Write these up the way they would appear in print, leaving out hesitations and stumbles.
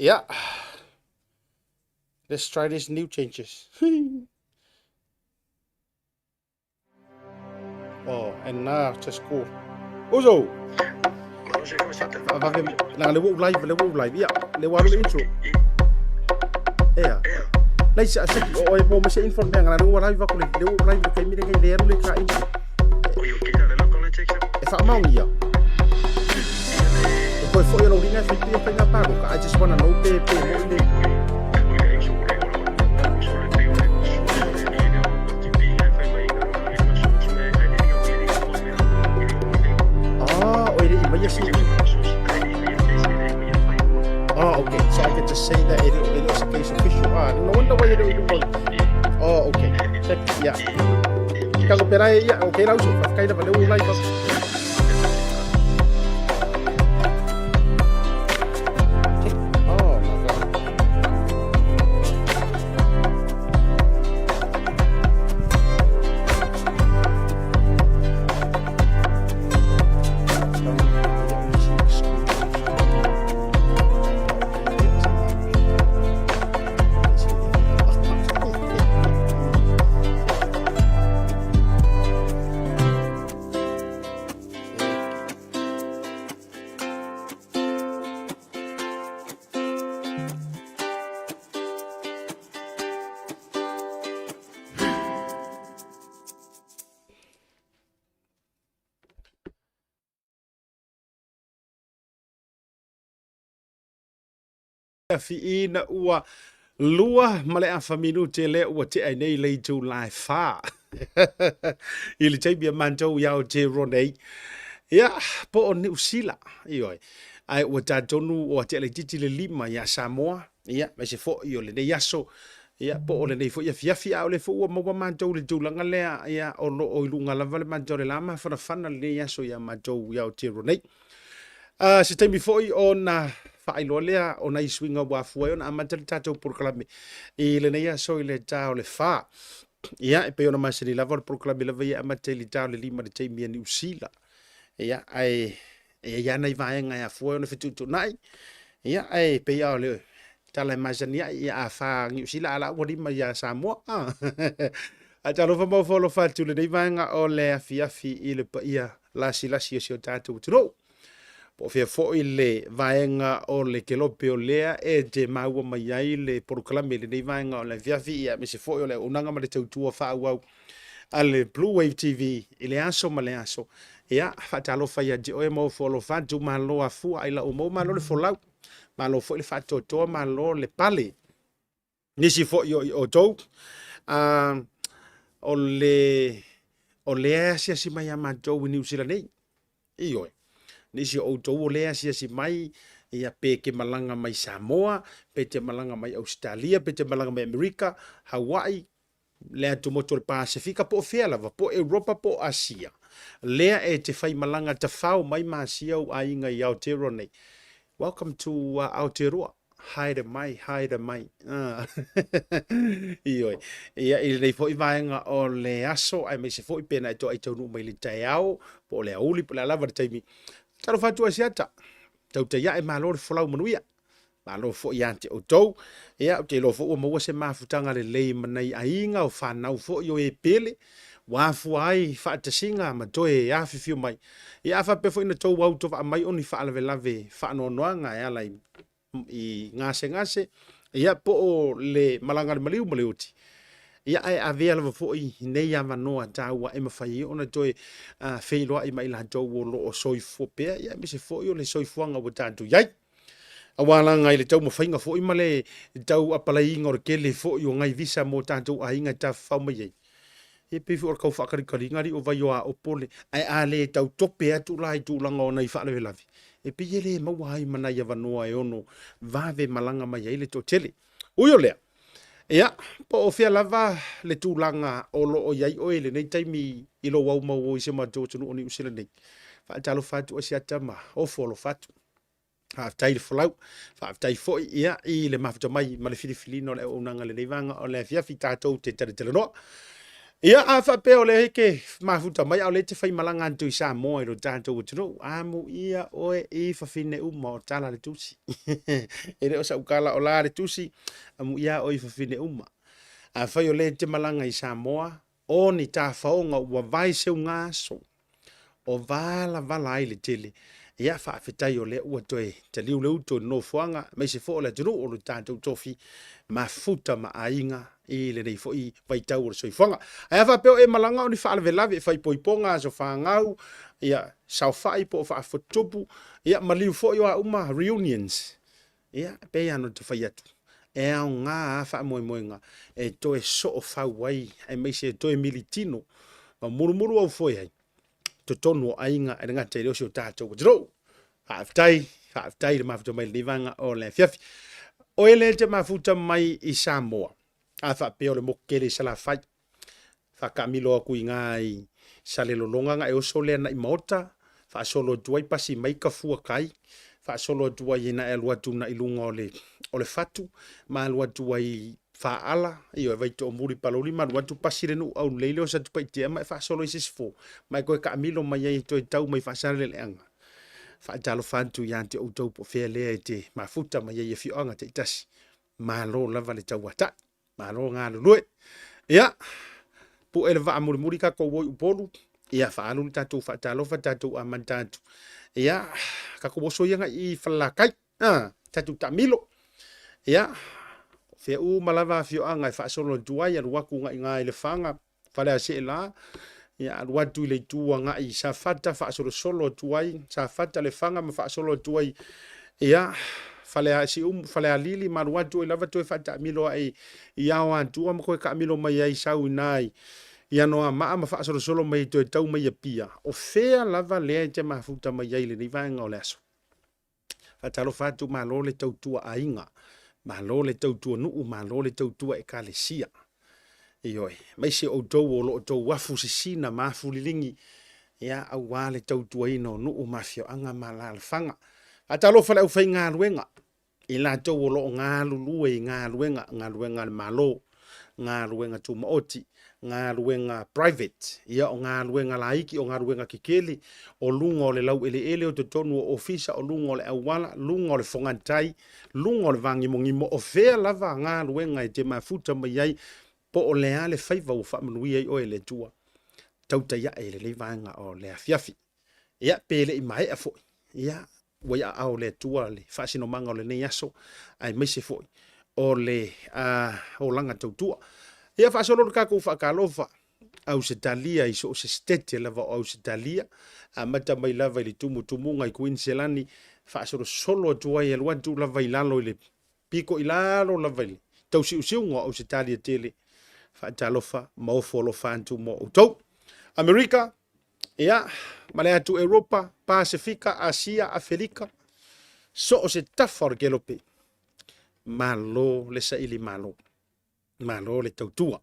Yeah. Let's try these new changes. Oh, and now just go. Uso! Vave, na le ua live, le ua live, ia, le ua alu le intro. Ea. Lai sa sa o e mo ma se info me ngana le ua live aku le le ua live le kaimi le ngai le alu le ka intro. E wha maungi ia. E koe foi o lau linga e whai pia whainga pāroka. I just wanna know pe pe mo i le. Ah, o e mai asi. Oh, okay. So I can just say that it is a case official. Ah, no wonder why you don't do Oh, okay. Check. Yeah. Ka ko pera ia, okay rau so. Kai na le ulai pa. Oh my god. Fiina ua lua ma le afa minute lea ua tea ai nei le itula e fa i le taimi a matou i Aotearoa nei. Ia, po o Niu Sila, ioe. Ae ua talitonu ua tea laitiiti le lima ia Samoa, ia, aemaise foi o lenei aso, ia, po o lenei foi afiafi, a o lea foi ua maua matou i le tulaga lea, ia, o lo o i luga lava le matou o le la mafanafana lenei aso ia matou i Aotearoa nei. Se taimi foi ona faailoa lea o nai suiga ua afua ai ona amata le tatou polokalame i lenei aso i le ta o le fa. Ia, e pei ona masani lava o le polokalame lava ia e amata i le ta o le lima i le taimi a Niu Sila. Ia, ae e i ai lava nai vaega e afua ai ona fetuutuunai. Ia, ae pei lava o le tala e masani ai, ia a fa Niu Sila a la ua lima ia Samoa. Ae talofa ma ofo alofa atu i lenei vaega o le afiafi i le paia lasilasi o si o tatou atunuu. Po o fea foi le vaega o le kelope o lea e te maua mai ai le polokalame i lenei vaega o le afiafi, ia aemaise foi o le auaunaga ma le tautua faaauau a le Blue Wave TV i le aso ma le aso. Ia, faatalofa ia te oe ma ofo alofa atu, malo afua ai lau mau, malo le folau, malo foi le faatoatoa, malo le pale. Nisi foi o i outou, o le o lea e asiasi mai ia matou i Niu Sila nei. Ioe. Nisi o outou o lea e asiasi mai, ia pe te malaga mai Samoa, pe te malaga mai Ausetalia, pe te malaga mai Amerika, Hawaii, le atumotu o le Pasefika, po o fea lava, po o Europa po o Asia. Lea e te fai malaga tafao mai ma asia ou aiga i Aotearoa nei. Welcome to Aotearoa. Haere mai, haere mai. Ah. Ioe. Ia, i lenei foi vaega o le aso, aemaise foi pena e toai taunuu mai le taeao, po o le aoauli, po o le a lava le taimi. Talofa atu Asiata, tautai ae malo le folau manuia. Malo foi ia te outou. Ia, ou te iloa foi ua maua se mafutaga lelei ma nai aiga o fanau foi o e pele, ua afua ai faatasiga ma toe afifio mai. Ia, a faapea foi na tou autovaa mai o ni faalavelave faanoanoaga e ala i gasegase, ia, po o le malaga a le maliu ma le oti, ia, ae avea lava foi nei avanoa taua e mafai ai ona toe feiloai ma i latou o lo o soifua pea, ia, aemaise foi o le soifuaga ua tatou i ai. Aua laga i le taumafaiga foi ma le tau apalaiina o le tele foi o nai visa mo tatou aiga e tafafao mai ai. E pei foi o le tau faakalikaliga alii o vai o aopo le, ae a le tau tope atu la i tulaga o nai faalavelave, e pei e le maua ai ma nai avanoa e ono vave malaga mai ai le toatele. Ui o lea, ia, po o fea lava le tulaga o lo o i ai oe i lenei taimi i lou aumau i si o matou atunuu o Niu Sila nei, faatalofa atu Asiata ma ofo alofa atu. Faafetai le folau, faafetai foi ia i le mafuta mai ma le filifiliina o le auaunaga i lenei vaega o le afiafi tatou te talatalanoa. Ia, a faapea o lea e te mafuta mai a o lea e te faimalaga atu i Samoa i lo tatou atunuu, amuia oe i fafine uma o tala le tusi. E le o sau tala o la le tusi, amuia oe i fafine uma. Afai o lea e te malaga i Samoa, o ni tafaoga ua vae seuga aso, o valavala ai le tele. Ia, faafetai o lea ua toe taliu le uto i le nofoaga, aemaise foi o le atunuu o lo tatou tofi mafuta ma aiga i lenei foi vaitau o le soifuaga. Ae a faapea o e malaga o ni faalavelave, faaipoipoga, aso fanau, ia, saofai po o faafotutupu, ia, maliu foi o a uma reunions, ia, e pei lava ona ta fai atu, e aoga a faamoemoega e toe soofau ai aemaise e toe militino ma mulumulu au foe ai totonu o aiga e le gata i lea o si o tatou atunuu. Faafetai, faafetai le mafuta mai i lenei vaega o le afiafi. O e lea te mafuta mai i Samoa, a faapea o le moku tele i Salafai, faataamilo atu i ina i Salelologa ona e oso lea agai Maota, faasolo atu ai pasi mai Tafua tai, faasolo atu ai ina e alu atu agai luga o le fatu, ma alu atu ai i Faaala, ioe, Vaitoomuli, Palauli ma alu atu pasi le nuu aulelei lea o Satupaitea ma e faasolo i Sisifo ma e toe taamilo mai ai e toe tau mai Faasaleleaga. Faatalofa atu ia te outou po o fea lea e te mafuta mai ai i afioaga taitasi. Malo lava le tauatai. Malo galulue. Ia, pue le vaa mulimuli tatou o i Upolu. Ia, faaalu le tatou faatalofa, tatou amata atu. Ia, tatou oso ia agai i Falelatai. Ah, tatou taamilo. Ia, fea uma lava afioaga e faasolo atu ai, alu atu agai i i Lefaga, Faleaseela, ia alu atu i le itu agai i Safata, faasolosolo atu ai, Safata, Lefaga ma faasolo atu ai, ia, Faleasiumu, Falealili ma alu atu ai lava toe faataamilo ae i Aoatua ma toe taamilo mai ai sau i ina i Anoamaa ma faasolosolo mai ai toe tau mai i Apia. O fea lava lea e te mafuta mai ai i lenei vaega o le aso? Faatalofa atu, malo le tautua aiga, malo le tautua nuu, malo le tautua ekalesia. Ioe, aemaise outou o lo o outou afu sisina ma afu liligi, ia, aua le tautuaina o nuu ma afioaga ma alaalafaga. Faatalofa i le aufaigaluega, i latou o lo o galulue i galuega, galuega a le Malo, galuega tumaoti, galuega private, ia o galuega laiti, o galuega tetele, o luga o le laueleele, o totonu o ofisa, o luga o le auala, luga o le fogatai, luga o le vāgimogimo, o fea lava galuega e te mafuta mai ai, po o le a le faiva ua faamanuia ai oe e le Atua. Tautai ae i lenei vaega o le afiafi. Ia, pe le i maea foi, ia, ua i aao o le Atua le faasinomaga o lenei aso, aemaise foi o le olaga tautua. Ia, faasolo le tatou faatalofa Ausetalia i so o se sitete lava o Ausetalia, amata mai lava i le tumutumuga i Kuiniselani, faasolosolo atu ai, alu atu lava i lalo i le pito i lalo lava i le tausiusiuga o Ausetalia tele. Faatalofa ma ofo alofa atu mo outou. Amerika, ia, ma le atu Europa, Pasefika, Asia, Afelika, so o se tafa o le kelope, malo le saili malo, malo le tautua.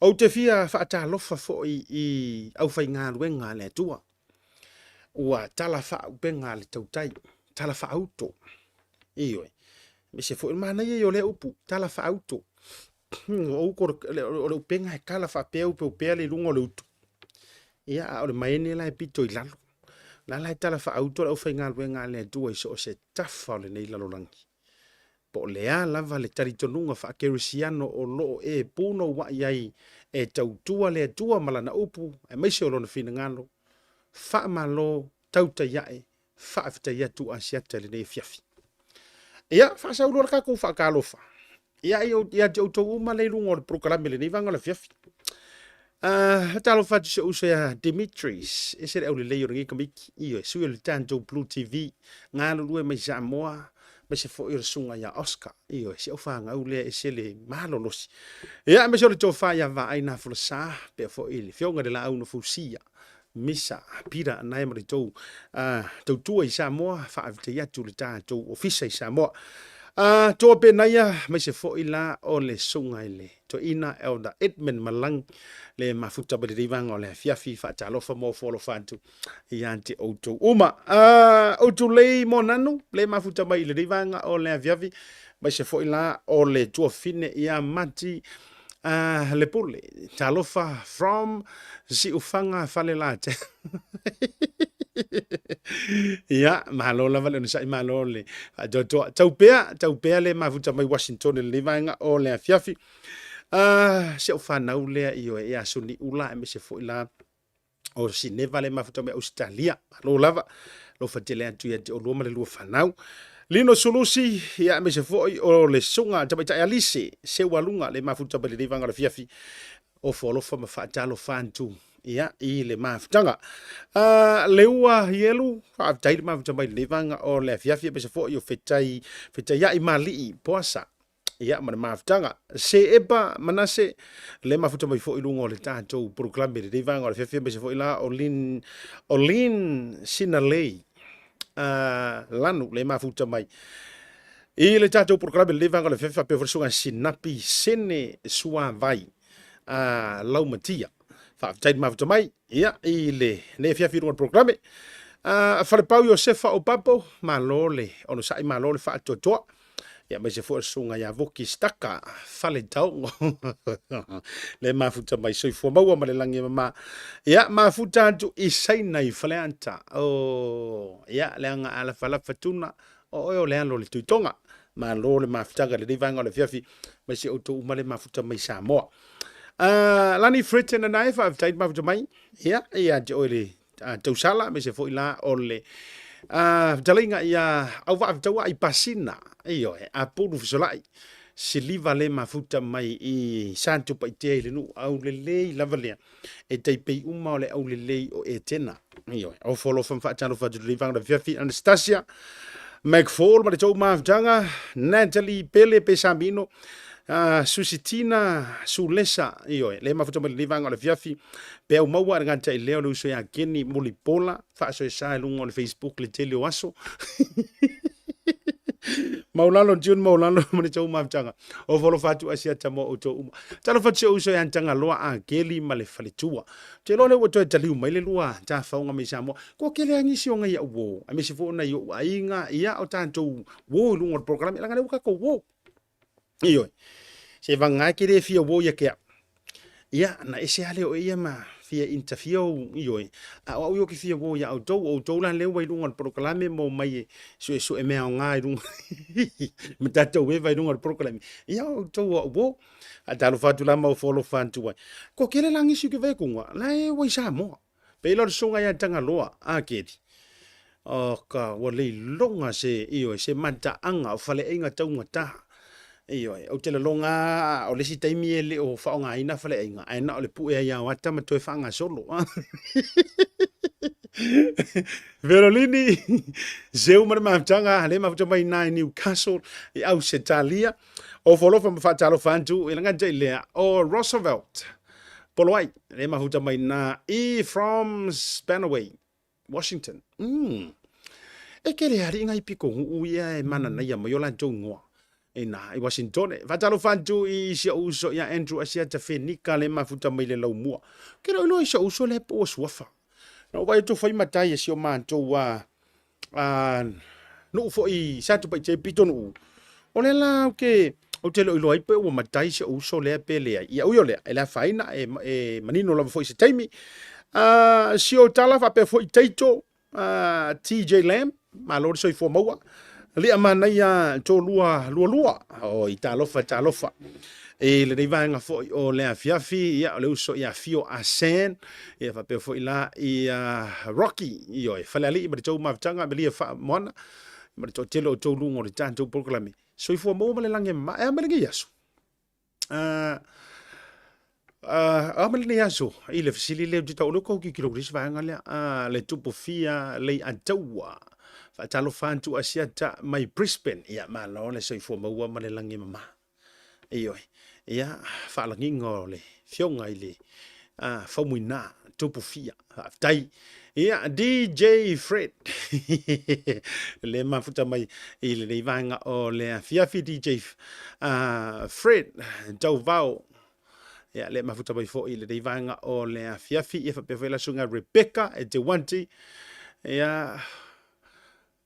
Ou te fia faatalofa foi i aufaigaluega a le Atua, ua tala faaupega a le tautai, tala faauto. Ioe, aemaise foi o le manaia ia o lea upu, tala faauto. O uto o le upega e tala faapea upeupea le luga o le utu. Ia, a o le maene la e pito i lalo. La la e tala faauto le aufaigaluega a le Atua i so o se tafa o lenei lalolagi. Po o le a lava le talitonuga faakerisiano o lo o e punouai ai e tautua le Atua ma Lana upu, aemaise o Lona finagalo, faamalo, tautai ae, faafetai atu Asiata i lenei afiafi. Ia, faasau loa le tatou faatalofa. Ia, ia te outou uma lea i luga o le polokalame i lenei vaega o le afiafi. Faatalofa atu i si ou uso ia Dimitris, ese le aulelei o lenei tamaiti. Ioe, sui o le tatou Blue TV, galulue mai Samoa, aemaise foi o le susuga ia Oscar. Ioe, si au fanau lea ese le malolosi. Ia, aemaise o le tofa ia Vaai Nafolasa, pea foi le afioga i le Laau na Fausia. Misa Pita nae ma le tou tautua i Samoa, faafetai atu le tatou ofisa i Samoa. Toa Penaia, aemaise foi la o le susuga i le toeaina Elder Edmund Malang, le mafuta mai lenei vaega o le afiafi, faatalofa ma ofo alofa atu ia te outou uma. Outou lei Moananu, le mafuta mai i lenei vaega o le afiafi, aemaise foi la o le tuafine ia Mati. Lepule, talofa from Siufaga Falelatai. Ia, malo lava le onosai, malo le faatoatoa. Tau pea, tau pea le mafuta mai Washington i lenei vaega o le afiafi. Si au fanau lea ioe ia Suniula aemaise foi la o Sineva le mafuta mai Ausetalia. Malo lava, alofa tele atu ia te oulua ma le lua fanau. Lino Sulusi, ia aemaise foi o le susuga Tamaitai Alise Seualuga le mafuta mai lenei vaega o le afiafi. Ofo alofa ma faatalofa atu ia i le mafutaga. Leua Ielu, faafetai le mafuta mai lenei vaega o le afiafi aemaise foi o Fetai, Fetaiai Malii Poasa. Ia, ma le mafutaga. Se Epa Manase, le mafuta mai foi i luga o le tatou polokalame i lenei vaega o le afiafi aemaise foi la o Lin, o Lin Sinalei Lanu le mafuta mai i le tatou polokalame i lenei vaega o le afiafi faapea foi le susuga Sinapi Sene Suavai Laumatia. Faafetai le mafuta mai ia i lenei afiafi i luga o le polokalame. Falepau Iosefa Opapo, malo le onosai, malo le faatoatoa. Ia aemaise foi o le susuga ia Vuki Staka Faletaogo le mafuta mai soifua maua ma le lagi e mama. Ia mafuta atu i Saina i Faleata. Oh, ia leaga a lafalafa tuna o oe o le alo o le Tuitoga. Malo le mafutaga i lenei vaega o le afiafi aemaise outou uma le mafuta mai Samoa. Lani Fritton and I, faafetai le mafuta mai. Ia, ia te oe le tausala, aemaise foi la o le fetalaiga ia Auvaafetaua i Pasina, ioe, Apulu Fesolai, siliva le mafuta mai i Satupaitea i le nuu aulelei lava lea, e tai pei uma o le aulelei o Etena. Ioe, ofo alofa ma faatalofa atu i lenei vaega o le afiafi, Anastasia McFall ma le tou mafutaga, Natalie Pele Pesamino, Susitina Sulesa, ioe, le mafuta mai lenei vaega o le afiafi, Peau maua le gata i lea o le uso ia Keni Mulipola, faasoesa i luga o le Facebook le tele o aso. Maulalo June maulalo ma le tou mafutaga. O folofa atu Asiata mo outou uma. Talofa atu si ou uso ia Tagaloa a Keli ma le faletua. Ou te iloa lea ua toe taliu mai le lua tafaoga mai Samoa. Kua kele lava nisi o ngai au uo, aemaise foi o nai ou aiga, ia o tatou uo i luga o le polokalame, leaga lea ua tatou uo. Ioe. Se vagana e te le fia uo ia te au. Ia, na ese lava lea o ia ma fia interfere ou, ioe. A o au ia ou te fia uo ia outou, o outou la lea ua i luga o le polokalame ma omai e suesue mea aoga i luga ma tatou eva i luga o le polokalame. Ia, o outou o au uo. Faatalofa atu la ma ofo alofa atu ai. Kua tele la nisi o ke vaekunga, la e ua i Samoa. Pei la o le susuga ia Tagaloa a Keli. O ka ua leiloga se, ioe, se mataaga o faleaiga taugata. Ioe, ou te laloga lava o le isi taimi e le o faaaogaina faleaiga, ae na o le pue ai aoata ma toe faagasolo. Verolini, Seu ma le mafutaga, le mafuta mai i ina i Newcastle, i Ausetalia. Ofo alofa ma faatalofa atu i le gata i lea o Roosevelt Poloai, le mafuta mai na i from Spanaway, Washington. E kele alii ngai piko nuu ia e mananaia mai o latou ingoa. E na, i Washington. Faatalofa atu i si ou uso ia Andrew Asiata Fenika le mafuta mai le laumua. Ke le o iloa i si ou uso lea po ua suafa. Na ou vaai atu fai matai e si o matou a nuu foi i Satupaitea i pitonuu, o lea la ou te, ou te le o iloa ai pe ua matai si ou uso lea pe leai. Ia ui o lea, e le afaina, e manino lava foi i se taimi. Si ou tala faapea foi Taito, TJ Lam, malo le soifua maua. Lia manaia tolua lualua. Oi, talofa, talofa. I lenei vaega foi o le afiafi, ia, o le uso ia Fio Asen, ia faapea foi la ia Rocky, ioe, Falealii ma le tou mafutaga, Amelia Faamoana, ma le toatele o outou luga o le tatou polokalame. Soifua maua ma le lagi e mama. E a mai lenei aso? A mai lenei aso i le fesili lea ou te tau o lea ua tau tilotilo i le isi vaega lea, le tupu fia Leiataua. Faatalofa atu Asiata mai Brisbane. Ia, malo le soifua maua ma le lagi e mama. Ioe. Ia, faalagiga o le Afioga i le Faumuina, Tupu Fia. Faafetai. Ia, DJ Fred. Le mafuta mai i lenei vaega o le afiafi DJ Fred Tauvao. Ia, le mafuta mai foi i lenei vaega o le afiafi. Ia, faapea foi la susuga Rebecca e te wanti. Ia,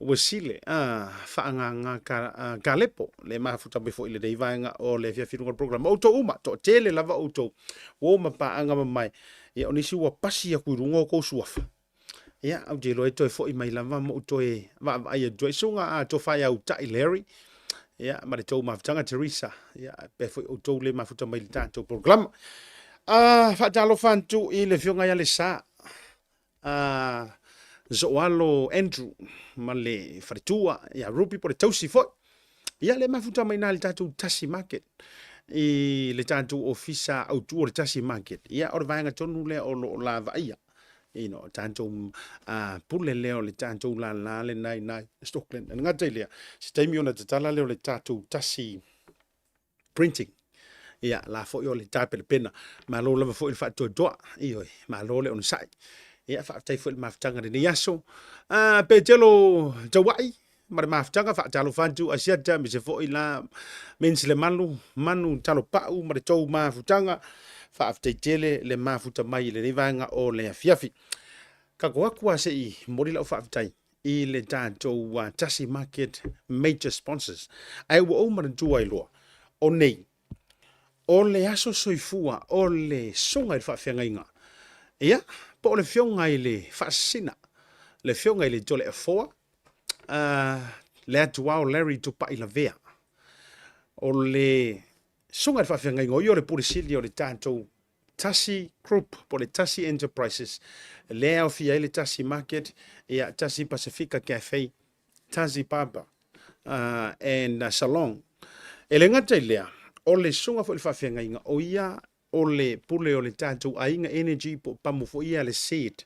Uesile, a, faaagaga ka, a, Kalepo, le mafuta mai foi i lenei vaega o le afiafi i luga o le program. O outou uma, toatele lava outou, ua o ma paaga mamae. Ia, o nisi ua pasi aku i luga o kou suafa. Ia, ou te iloa e toe foi mai lava ma ou toe vaavaai atu ai. Susuga a Tofa ia Uta'i Larry, ia, ma le tou mafutaga Teresa, ia, pea foi outou le mafuta mai i le tatou programa. A, faatalofa atu i le afioga ia Lesa, a Zoalo Andrew ma le faletua ia Ruby po le tausi foi. Ia le mafuta mai na le tatou Tasi Market i le tatou ofisa autu o le Tasi Market. Ia o le vaega tonu lea o lo o la vaaia. You know, tatou pule lea o le tatou lala lena i na i Stockland. E le gata i lea, se taimi ona tatala lea o le tatou Tasi printing. Ia, la foi o le tapenapena. Malo lava foi le faatoatoa. Ioe, malo le onosai. Ia, faafetai foi le mafutaga i lenei aso. Ah, Petelo Tauai, ma le mafutaga faatalofa atu Asiata aemaise foi la Mens Lemalu, Manu Talopau ma le tou mafutaga. Faafetai tele le mafuta mai i lenei vaega o le afiafi. Kako atu a se i momoli lau faafetai i le tatou Tasi Market Major Sponsors. Ae ua ou manatua ai loa, o nei, o le aso soifua o le susuga i le faafeagaiga, ia, po o le afioga i le Faasisina, le afioga i le Toleafoa, le Atuao Larry Tupai Lavea. O le susuga i le faafeagaiga, o ia o le Pule Sili o le tatou Tasi Group po o le Tasi Enterprises, lea e aofia ai le Tasi Market, ia, Tasi Pasifika Cafe, Tasi Barber and Salon. E le gata i lea, o le susuga foi i le faafeagaiga, o ia o le pule o le tatou Aiga Energy po o pamu foi ia a le SEED.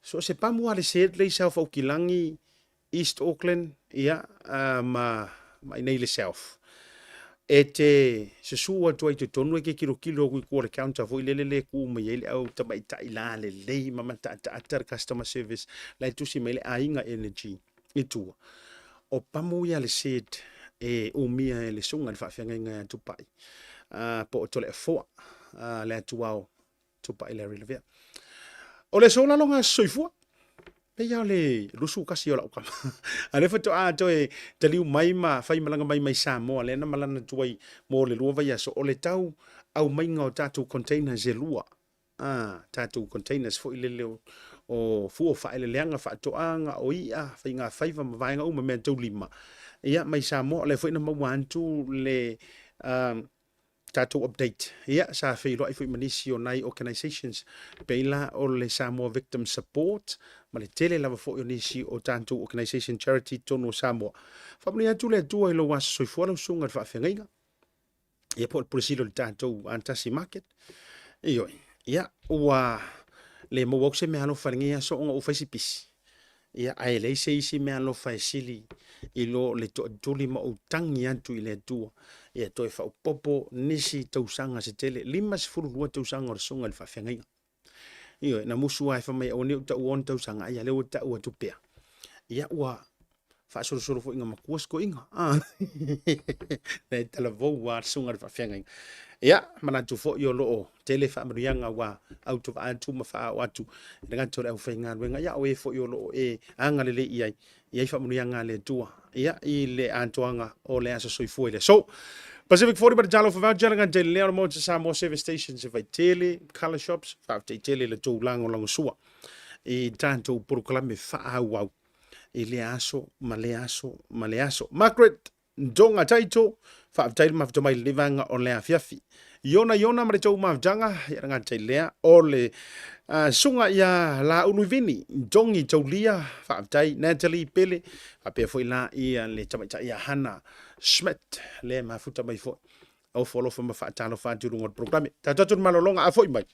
So o se pamu a le SEED lea i South Aukilagi, East Auckland, ia, ma, ma inei i le South. E te susu atu ai i totonu e te tilotilo atu i tua o le counter foi lele le tu mai ai le au tamaitai lalelei ma mataataata le customer service la e tusi mai le Aiga Energy i tua. O pamu ia a le SEED e umia e le susuga i le faafeagaiga ia Tupai, po o Toleafoa, le Atuao Tupai Larry Lavea. O le aso laloga aso soifua, pei lava o le 21 o lau kama. A lea faatoa toe taliu mai ma fai malaga mai mai Samoa, lea na malana atu ai mo le 2 vaiaso, o le tau aumaiga o tatou containers e lua. Tatou containers foi lele o fua o faaeleeleaga, faatoaga, o i'a, faigafaiva ma vaega uma mea taulima. Ia, mai Samoa, o lea foi na maua atu le tatou update. Ia, sa feiloai foi ma nisi o nai organizations, pei la o le Samoa Victim Support, ma le tele lava foi o nisi o tatou organization charity i totonu o Samoa. Faamanuia atu le Atua i lou aso soifua lau susuga i le faafeagaiga. Ia po o le Pule Sili o le tatou Tasi Market. Ioe, ia, ua le maua atu se meaalofa i lenei aso ona ua fai si pisi. Ia, ae leai se isi meaalofa e sili i lo le toatuli ma ou tagi atu i le Atua ia toe faaopoopo nisi tausaga se tele, 52 tausaga o le susuga i le faafeagaiga. Ioe, na musu lava e fai mai aua ne i ou taua ona tausaga, ai a lea ua tau atu pea. Ia ua faasolosolo foi ina matua si toeaina. E talavou lava le susuga i le faafeagaiga. Ia, manatu foi o lo o tele faamanuiaga ua autovaa atu ma faaoo atu i le gata o le aufaigaluega, ia o e foi o lo o e agalelei i ai, i ai faamanuiaga a le Atua, ia, i le atoaga o le aso soifua i le aso. Pacific 40 ma le Talofa Voucher, le gata i le lea o le Maota Samoa Service Stations e Vaitele, Colour Shops, faafetai tele i le tou lagolagosua i tatou polokalame faaauau i lea aso ma lea aso ma lea aso. Margaret Ndonga Taito, faafetai le mafuta mai i lenei vaega o le afiafi. Iona Iona ma le tou mafutaga, ia le gata i lea o le susuga ia Laulu Vini, Dongi Taulia, faafetai Natalie Pele, faapea foi la ia le tamaitai ia Hana Schmidt, le mafuta mai foi. Ofo alofa ma faatalofa atu i luga o le programe. Tatou atu le malologa, a foi mai.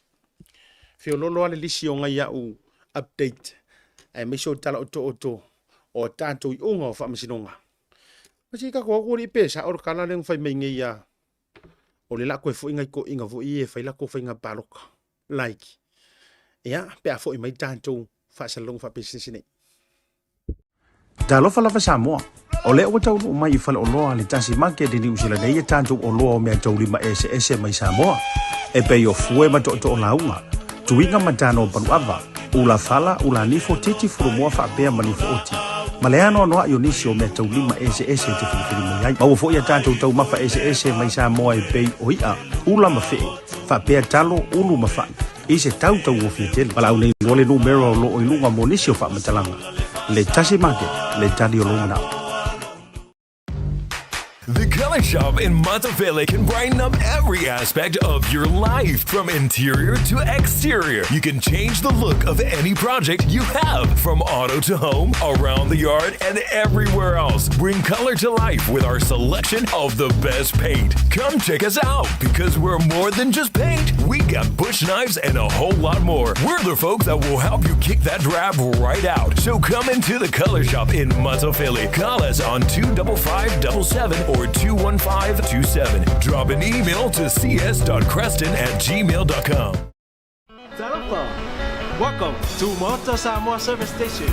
Feololo lava le lisi o ngai au update aemaise o tala otooto o tatou iuga o faamasinoga. Ma se tatou atu alii pe sao le tala lea na fai mai nei ia o le la toe foi nai toeaiina foi ia e fai latou faiga palota laiti. Ia, pe a foi mai tatou faasalalauga faapisinisi nei. Talofa lava Samoa! O lea ua taunuu mai i faleoloa a le Tasi Market i Niu Sila nei a tatou oloa o meataulima eseese mai Samoa, e pei o fue ma tootoo lauga, tuiga ma tano paluava, ula fala, ula nifo, titi furumoa faapea ma nifo oti. ma le anoanoai o nisi o meataulima eseese e te filifili mai ai. Maua foi a tatou taumafa eseese mai Samoa e pei o i'a, ula ma fe'e, faapea talo, ulu ma fa'i, i se tau tauofie tele. Valaau nei loa le numera o lo o i luga mo nisi o faamatalaga. Le Tasi Market, le tali o lou mana'o. The Color Shop in Matafele can brighten up every aspect of your life, from interior to exterior. You can change the look of any project you have, from auto to home, around the yard, and everywhere else. Bring color to life with our selection of the best paint. Come check us out because we're more than just paint. We got bush knives and a whole lot more. We're the folks that will help you kick that drab right out. So come into the Color Shop in Matafele. Call us on 25577 or 21527. Drop an email to cs.creston at gmail.com. Talofa! Welcome to Maota Samoa Service Station.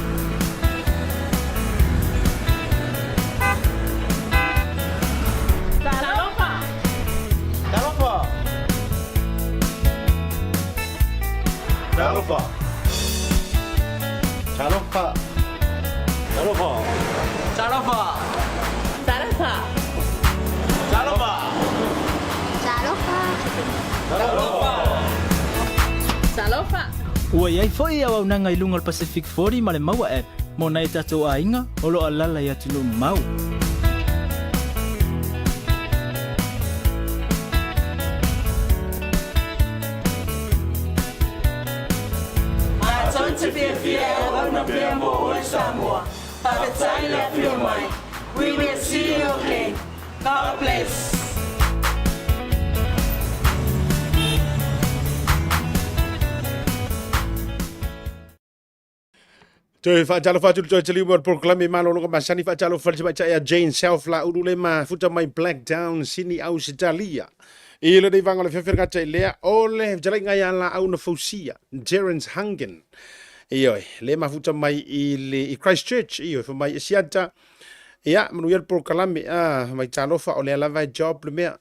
Talofa! Talofa! Talofa! Talofa! Talofa! Talofa! Talofa! Talofa! Talofa! Talofa! Ua i ai foi auaunaga i luga o le Pacific 40 ma le Maua App mo nai o tatou aiga o lo o alaala i atunuu mamao. Matou te fiafia e auauna pea mo oe Samoa. Faafetai le afio mai. We will see you again. God bless. Toe faatalofa atu le toe taliu mo le polokalame malologa masani faatalofa le tamaitai a Jane South la ulu le mafuta mai Blacktown Sydney Ausitalia. I lenei vaega o le afiafi le gata i lea o le fetalaiga ia Laau na Fausia, Terence Hangen. Ioe, le mafuta mai i le i Christchurch, ioe, fa mai e siata. Ia, manuia le polokalame, ah, mai talofa o lea lava e job le mea.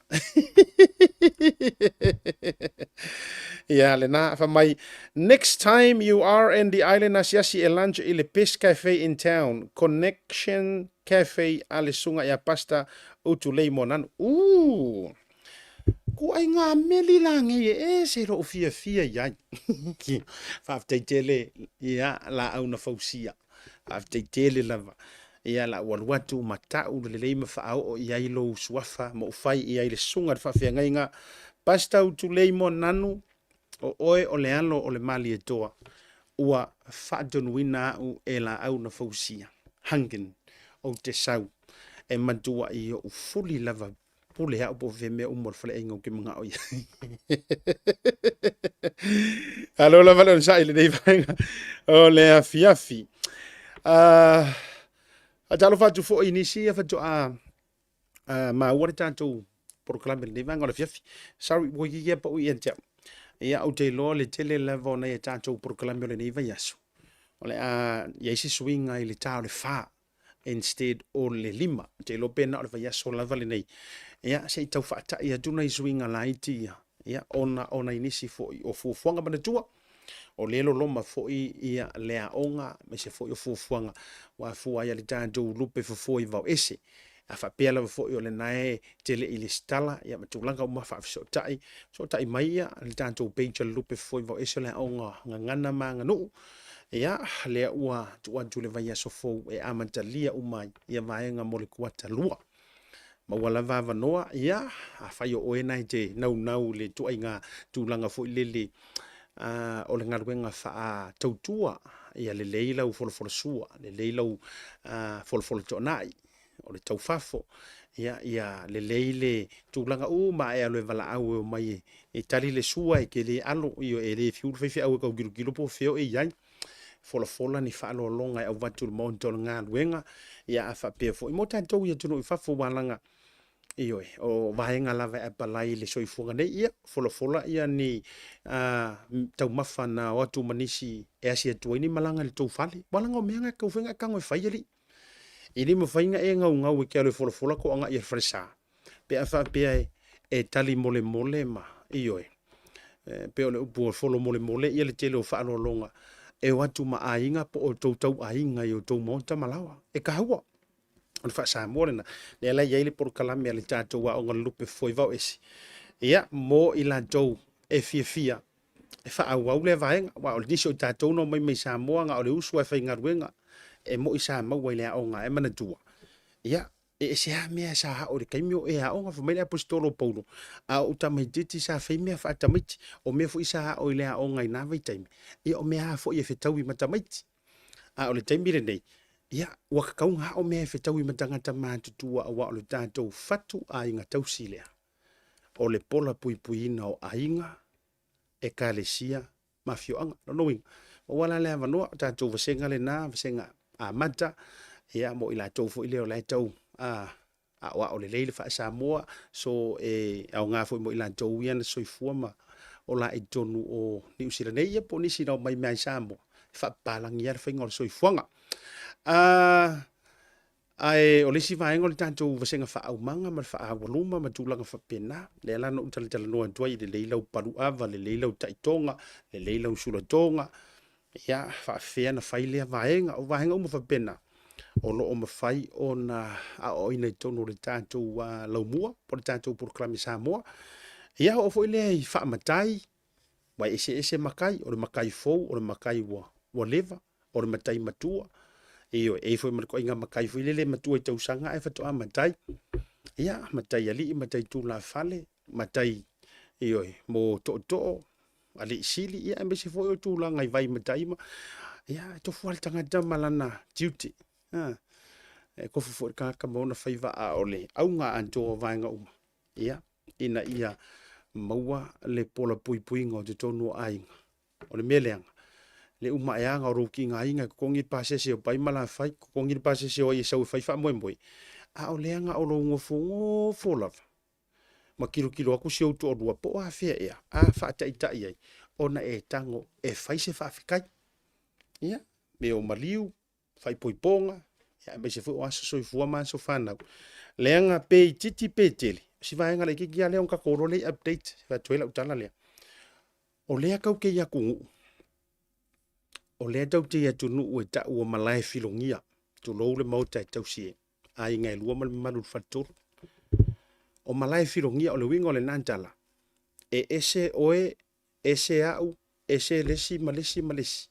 Ia, lena, fa mai, next time you are in the island asiasi e lunch i le best cafe in town, Connection Cafe a le suga ia Pastor Utulei Moananu. Ooh! Ko ai ngā meli la ngei e ese lou fiafia i ai. Faafetai tele ia laau na fausia. Faafetai tele lava. Ia la ua alu atu ma tau le lelei ma faaoo i ai lou suafa ma ou fai i ai le suga le faafeagaiga. Pastor Utulei Moananu, o oe o le alo o le Malietoa, ua faatonuina au e laau na fausia. Hangen, ou te sau e matua i ou fuli lava Pule au po o mea uma o le faleaiga ou te manao i ai. Alo lava le onosai i lenei vaega o le afiafi. Faatalofa atu foi i nisi ia faatoa maua le tatou polokalame i lenei vaega o le afiafi. Sorry, ua ia pau ia te au. Ia, ou te iloa le tele lava o nai a tatou polokalame o lenei vaiaso. O le a i ai se suiga i le ta o le fa instead o le lima. Ou te iloa pe na o le vaiaso lava lenei. Ia, se i tau faatai atu nai suiga laiti ia, ia, ona o nai nisi foi o fuafuaga manatua, o lea e loloma foi ia le aoga, aemaise foi o fuafuaga ua afua ai a le tatou lupe fofoa i Vaoese. A faapea lava foi o lena e te le i lesitala, ia ma tulaga uma faafesootai, fesootai mai ia le tatou page a le lupe fofoa i Vaoese o le aoga gagana ma aganuu. Ia, lea ua tuu atu le vaiaso fou e amatalia uma ai ia vaega mo le kuata lua. Maua lava avanoa, ia, afai o oe na e te naunau i le ituaiga tulaga foi lele o le galuega faatautua, ia lelei lau folafolasua, lelei lau folafola toanai, o le taufafo, ia, ia lelei le tulaga uma a e alu e valaau e omai e tali le sua e te le alo, ioe, e le fiu le faifeau e tau tilotilo po o fea o e i ai. Folafola ni faaaloaloga e avatu i le maota o le galuega, ia a faapea foi mo tatou i atunuu i fafo ua alaga, ioe, o vaega lava e apalai i le soifuaga nei, ia, folafola ia ni taumafa na o atu ma nisi e asi atu ai ni malaga i le tou fale. Ua alaga o mea na e tatau foi ona e tago e fai alii. E le mafai ona e gaugau e te alu e folafola tou agai i le falesa pe a faapea e tali molemole ma, ioe, e pei o le upu o folo molemole ia le tele o faaaloaloga. e o atu ma aiga po o outou tauaiga i outou maota ma laoa. E taua. O le faa-Samoa lena. Lea la e i ai le polokalame a le tatou aoga lulupe foe vao ese. Ia, mo i latou e fiafia e faaauau lea vaega. Aua o nisi o i tatou na omai mai Samoa na o le usu lava e faigaluega e moi sa maua i le aoga. E manatua, ia, e ese lava mea sa ao i le taimi o e aoga. Fai mai le Aposetolo o Paulo, a o ou tamaitiiti sa fai mea faatamaiti. O mea foi sa ao i le aoga i na vaitaimi, ia o mea lava foi e fetaui ma tamaiti. A o le taimi lenei, ia, ua tatau ona ao mea e fetaui ma tagata matutua aua o le tatou fatu aiga tausi lea. O le pola puipuiina o aiga, ekalesia ma afioaga. Lona uiga, maua la le avanoa, o tatou vasega lena, vasega amata, ia, mo i latou foi lea o la e tau aoao lelei le faa-Samoa, so e aoga foi mo i latou ia na soifua ma ola i totonu o Niu Sila nei, ia po o nisi na omai mai Samoa, e faapapalagi lava le faiga o le soifuaga. Ae o le isi vaega o le tatou vasega faaaumaga ma le faaaualuma ma tulaga faapena, lea la na ou talatalanoa atu ai, lelei lau paluava, lelei lau taitoga, lelei lau sulatoga, ia, faapefea ona fai lea vaega. O vaega uma faapena o lo o mafai ona aoaoina i totonu o le tatou laumua po o le tatou polokalame Samoa. Ia oo foi lea i faamatai, ua eseese matai, o le matai fou, o le matai ua leva, o le matai matua. Ioe, e i ai foi ma le ituaiga matai foi lele e matua i tausaga ae faatoa matai. Ia, matai alii, matai tulafale, matai, ioe, mo tootoo, alii sili, ia aemaise foi o tulaga i vai matai ma, ia, e tofu lava le tagata ma lana tiute. Ha, e tofu foi le tagata ma ona faiva, a o le auga atoa o vaega uma, ia, ina ia maua le pola puipuiga o totonu o aiga. O le mea leaga, le uma ae o lou tigaina e totogi le pasese o Pai ma Lafai, totogi le pasese o ai e sau e fai faamoemoe, a o leaga o lou nofonofo lava ma tilotilo atu si ou toalua po o afea ea a faataitai ai ona e tago e fai se faafetai. Ia, mea o maliu, faaipoipoga, aemaise foi o aso soifua ma aso fanau. Leaga pe itiiti pe tele, o si vaega laitiiti lava lea ona tatou iloa lea i update, e fai atu ai lau tala lea. O lea tatou te i atunuu, o lea tatou te i atunuu e tau o malae filogia, tulou le Maota e tausi e aiga e lua ma le mamalu i le faletolu. O malae filogia, o le uiga o lena tala, e ese oe, ese au, ese le isi ma le isi ma le isi.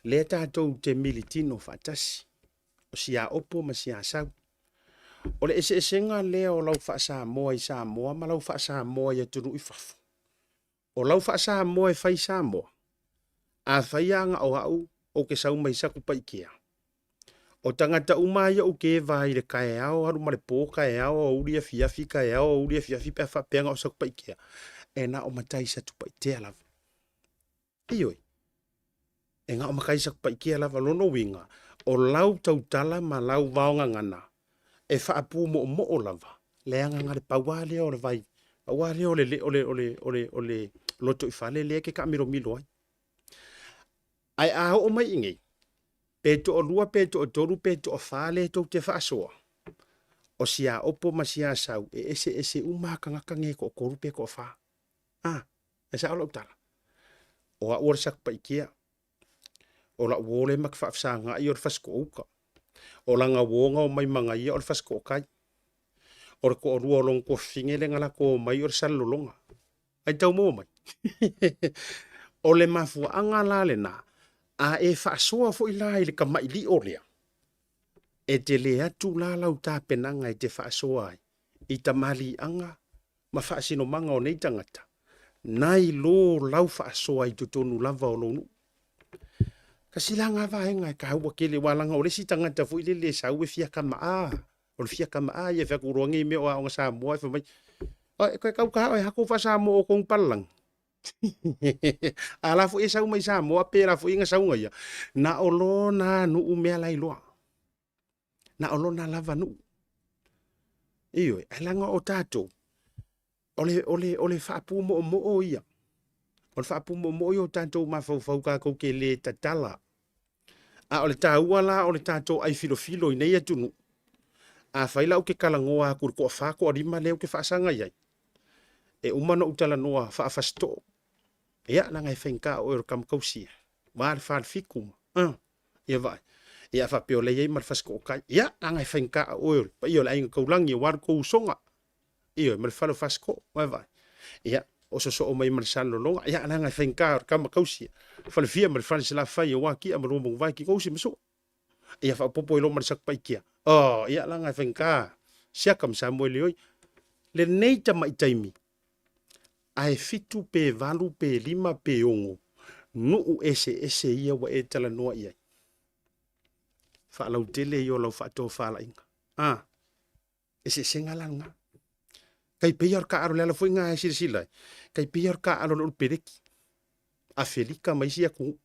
Lea tatou te militino faatasi, o siaopo ma siasau. O le eseesega lea o lau faa-Samoa i Samoa ma lau faa-Samoa i atunuu i fafo. O lau faa-Samoa e fai i Samoa, afai lava na o au ou te sau mai Satupaitea, o tagata uma lava ia ou te eva ai i le taeao alu ma le po, taeao aoauli afiafi, taeao aoauli afiafi pe a faapea na o Satupaitea, e na o matai Satupaitea lava. Ioe, e na o matai Satupaitea lava. O lona uiga, o lau tautala ma lau vaogagana e faapumoomoo lava, leaga na o le pau lava lea o le vai, pau lava lea o le, o le, o le, o le, o le lotoifale lea e te taamilomilo ai. Ae a oo mai i inei, pe toalua pe toatolu pe toafa lea tou te faasoa, o siaopo ma siasau e eseese uma lava tagata nei e toatolu pe toafa. A, e sao lau tala? O au o le Satupaitea, o lau uo lea ma te faafesagai o le Fasitoo-uta, o lana uo na omai ma ia o le Fasitoo-tai, o le toalua o lona tuafafine lea na latou omai o le Salelologa. Ai tau maua mai? O le mafuaaga la lena, a e faasoa foi la i le tamailio lea, e tele atu la lau tapenaga e te faasoa ai i tamaliiaga ma faasinomaga o nei tagata, nai lo lau faasoa i totonu lava o lou nuu. Kasi la nga vaega e taua tele, aua leaga o le isi tagata foi lele e sau e fia kama'a, o le fia kama'a ia e fai atu loa nei mea o aoga Samoa e fai mai, Oi, koe kau ka oe hakou faa-Samoa o kou palalagi. A la foi e sau mai Samoa pe la foi ina sauga ia, na o lona nuu mea la iloa. Na o lona lava nuu. Ioe, ae leaga o tatou, o le, o le, o le faapumoomoo ia. O le faapumoomoo ia o tatou mafaufau tatou te le tatala. A o le taua la o le tatou ai filofilo i nei atunuu, afai la ou te talanoa atu i le toafa toalima lea ou te faasaga i ai, e uma ona ou talanoa faa-Fasitoo, ia, leaga e faigata oe o le tama tausi. 8, le 4, le 7 ma, ia vaai. Ia a faapea o lea e i ai ma le Fasitootai, ia, leaga e faigata oe o le paia o le aiga taulagi aua le tou usoga, ioe, ma le fale o Fasitoo, ua e vaai. Ia, o sosoo mai ma le Salelologa, ia, leaga e faigata o le tama tausi a Falefia ma le fale Salafai aua Tia ma Luamanuvae, Tinousi ma Sua. Ia faaopoopo ai loa ma le Satupaitea. Oh, ia, leaga e faigata Siaka ma Samuelioi. Lenei tamai taimi, ae 7 pe 8 pe 5 pe 6 nuu eseese ia ua e talanoa i ai. Faalautele ia o lau faatofalaiga. Ah, eseesega la lena. Tai pei o le taaalo, le ala foi lena e silasila ai, tai pei o le taaalo o le Olo Peleki, Afelika ma isi atunuu.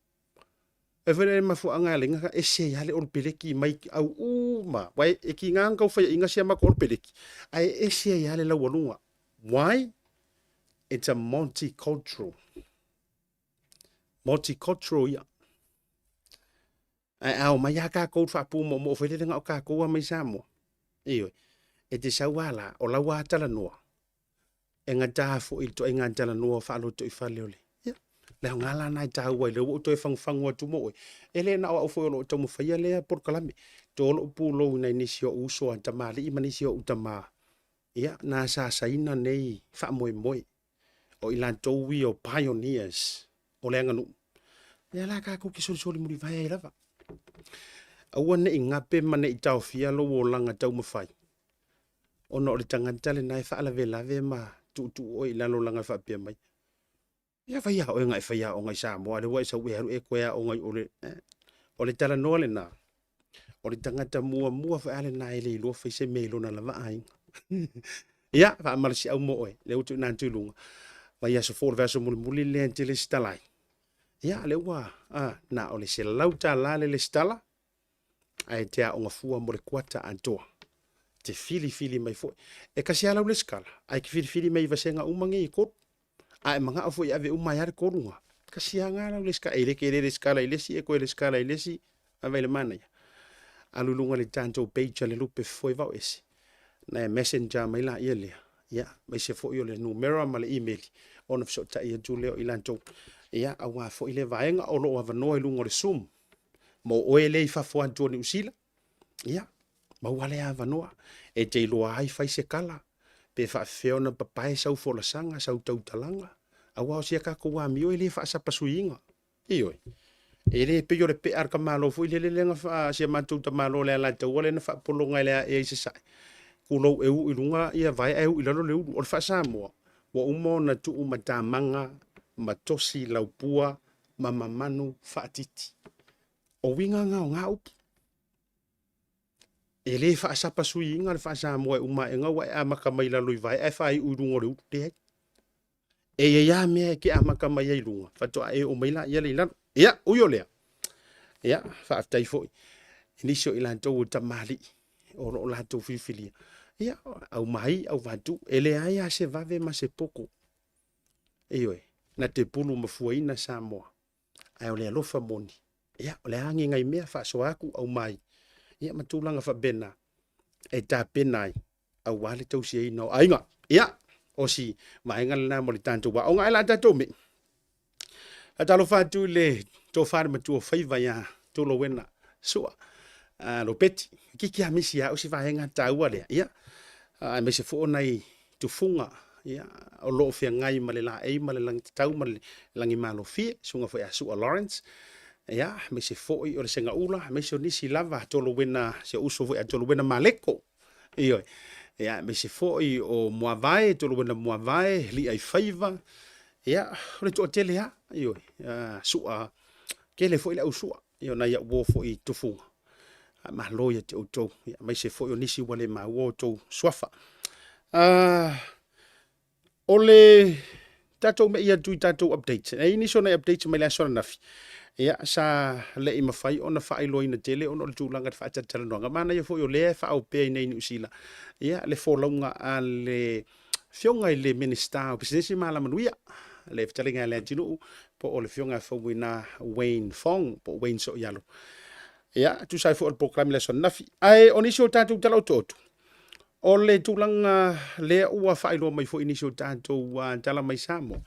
E foi le mafuaaga e ala ai ona ese ai lava le Olo Peleki mai au uma, aua e tiga ona tau faiaina si a matou Olo Peleki, ae ese ai lava le laualuga. Why? It's a multicultural. Multicultural ia. Ae a omai lava tatou i le faapumoomoo foi lele na o tatou lava mai Samoa, ioe, e te sau lava la, o lau lava talanoa, e gata foi i le ituaiga talanoa faalotoifale o le, ia, le aoga la lena e taua ai, lea ua ou toe fagufagu atu mo oe, e le na o au foi o lo o taumafaia lea polokalame, to lou pulou i nai nisi o ou uso a tamalii ma nisi o ou tama, ia, na asaasaina nei faamoemoe. O i latou ia o pioneers o le aganuu. Lea la tatou te solisoli mulivae ai lava. Aua ne i gape ma ne i taofia lou olaga taumafai, ona o le tagata lena e faalavelave ma tuutuu oe i lalo leaga e faapea mai, Ia fai a oe na e fai aoga i Samoa, a o lea ua e sau e alu e toe aoga i o le... O le talanoa lena, o le tagata muamua foi lava lena e le iloa fai se mea i lona lava aiga. Ia, faamalosiau mo oe, lea ua tuuina atu i luga. Vaiaso fou, o le vaiaso mulimuli lea e te lesitala ai. Ia, lea ua, a, na o le $100 le lesitala, ae te aoga fua mo le kuata atoa. Te filifili mai foi. E kasi lava lau lesitala, ae e te filifili mai i vasega uma nei e tolu. A e manao foi e ave uma ai lava le tolu na, kasi lava na lau lesitala. E le tele lesitala i le isi e toe lesitala i le isi, vaai i le manaia. Alu i luga i le tatou page a le Lupe Fofoe Vao Ese, ona e messenger mai laia lea, ia, aemaise foi o le numera ma le email ona fesootai atu lea o i latou. Ia, aua foi lea vaega o lo o avanoa i luga o le Zoom mo oe lea i fafo atu o Niu Sila, ia, maua lea avanoa e te iloa ai fai se tala, pe faafefea ona papae sau folasaga, sau tautalaga, aua o si a tatou amio e le faasapasuiina. Ioe. E le pei o le pea a le tamaloa foi lele lea na faa, si a matou tamaloa o le Alataua lea na faapologa e le aea i Sasae, tulou e uu i luga ia vae ae uu i lalo le ulu. O le faa-Samoa, ua uma ona tuu matamaga ma tosi laupua ma mamanu faatiti. O uiga na o na upu. E le faasapasuiina le faa-Samoa e uma ae ua e amata mai lalo i vae ae faaiu i luga o le ulu. Leai. E i ai lava mea e te amata mai ai i luga, faatoa e oo mai laia lea i lalo. Ia, ui o lea, ia, faafetai foi i nisi o i latou o tamalii o lo o latou filifilia. Ia, aumai, auvatu, e leai lava se vave ma se poto. Ioe, na te pulu mafuaina Samoa, ae o le alofa moni, ia, o le a ni nai mea faasoa atu, aumai, ia, ma tulaga faapena e tapena ai aua le tausiaina o aiga. Ia, o si vaega lena mo le tatou aoga. Ae la tatou mei. Faatalofa atu i le tofa le matua faiva ia Tolowena Sua Lopeti. Kiki a misi a o si vaega taua lea. Ia, aemaise foi o nai tufuga ia, o lo o feagai ma le laei ma le lagitatau ma le lagimalofie, susuga foi ia Sua Lawrence, ia, aemaise foi o le Segaula, aemaise o nisi lava Tolowena, si ou uso foi ia Tolowena Maleko, ioe, ia, aemaise foi o Muavae, Tolowena Muavae, Liaifaiva, ia, o le toatele lava, ioe, Sua, tele foi le au Sua, ia, o nai au uo foi i tufuga, malo ia te outou, ia, aemaise foi o nisi ua le maua outou suafa. O le tatou mei atu i tatou updates, e i ai nisi o nai updates mai le aso ananafi, ia, sa le i mafai ona faailoaina tele ona o le tulaga i le faatalatalanoaga. Manaia foi o lea e faaoo pea i inei i Niu Sila, ia, le folauga a le Afioga i le Minisita o Pisinisi ma Alamanuia, le fetalaiga a Leatinuu, po o le Afioga ia Faumuina Wayne Fong, po o Wayne Soialo. Ia, tusa ai foi o le polokalame i le aso ananafi. Ae o nisi o tatou tala otooto, o le tulaga lea ua faailoa mai foi i nisi o tatou tala mai Samoa,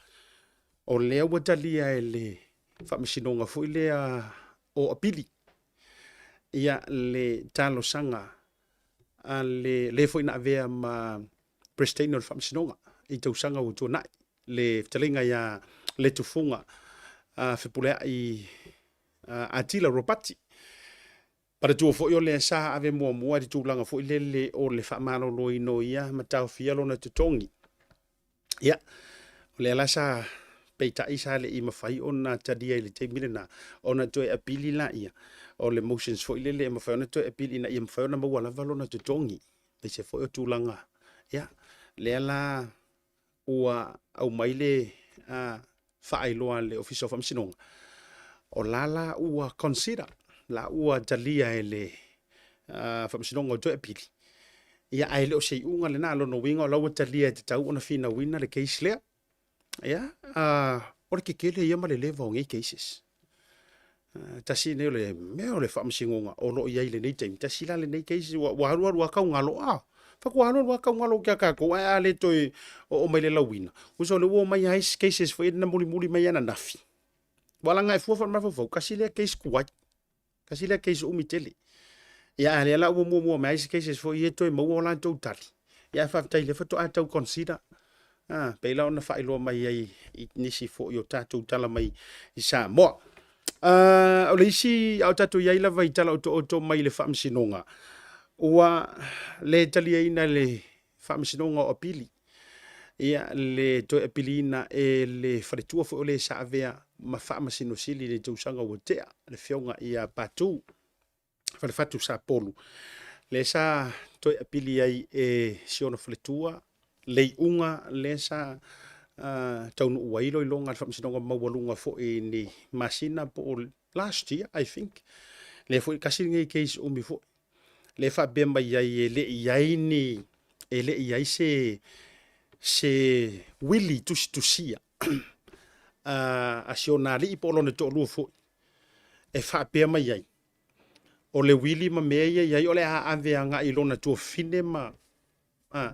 o lea ua talia e le Faamasinoga foi lea o Apili, ia le talosaga a le le foi na avea ma Peresetene o le Faamasinoga i tausaga ua tuanai, le fetalaiga ia Letufuga Fepuleai Atila Ropati. Manatua foi o lea sa ave muamua i le tulaga foi lele o le faamaloloina o ia ma taofia lona totogi. Ia, o lea la sa peitai sa le i mafai ona talia i le taimi lena, ona toe apili laia o le motions foi lele e mafai ona toe apili ina ia mafai ona maua lava lona totogi, aemaise foi o tulaga, ia, lea la ua aumai le faailoa a le Ofisa o Faamasinoga, o la la ua consider, la ua talia e le Faamasinoga o toe apili, ia ae le o se iuga lena. Lona uiga o la ua talia e tatau ona finauina le case lea. Ia, o le tetele ia ma le leva o nei cases. Tasi lenei o le mea o le faamasinoga o lo o i ai i lenei taimi, tasi la lenei case ua, ua alu alu lava tau galo, ah, faatoa alu alu lava tau galo ia tatou, ae a le toe oo mai i le lauina, tusa o lea ua omai lava isi cases foi na mulimuli mai ananafi. Ua laga e fua faale-mafaufau, tasi lea case tuai. Tasi lea case umi tele. Ia a lea la ua muamua mai isi cases foi ia toe maua o latou tali. Ia ae faafetai lea faatoa tau consider. Ah, pei la ona faailoa mai ai i nisi foi o tatou tala mai i Samoa. O le isi, a o tatou i ai lava i tala otooto mai le Faamasinoga, ua le taliaina e le Faamasinoga o Apili ia le toe apiliina e le faletua foi o le sa avea ma Faamasino Sili i le tausaga ua tea, le Afioga ia Patu Falefatu Sapolu, lea sa toe apili ai e si ona faletua le iuga lea sa taunuu ai iloiloga a le Faamasinoga Maualuga foi i ni masina po o last year I think. Lea foi tasi lenei case umi foi lea e faapea mai ai e le i ai ni e le i ai se se wili tusitusia a si ona alii po o lona toalua foi e faapea mai ai o le wili ma mea ia i ai o le a ave agai i lona tuafafine ma a,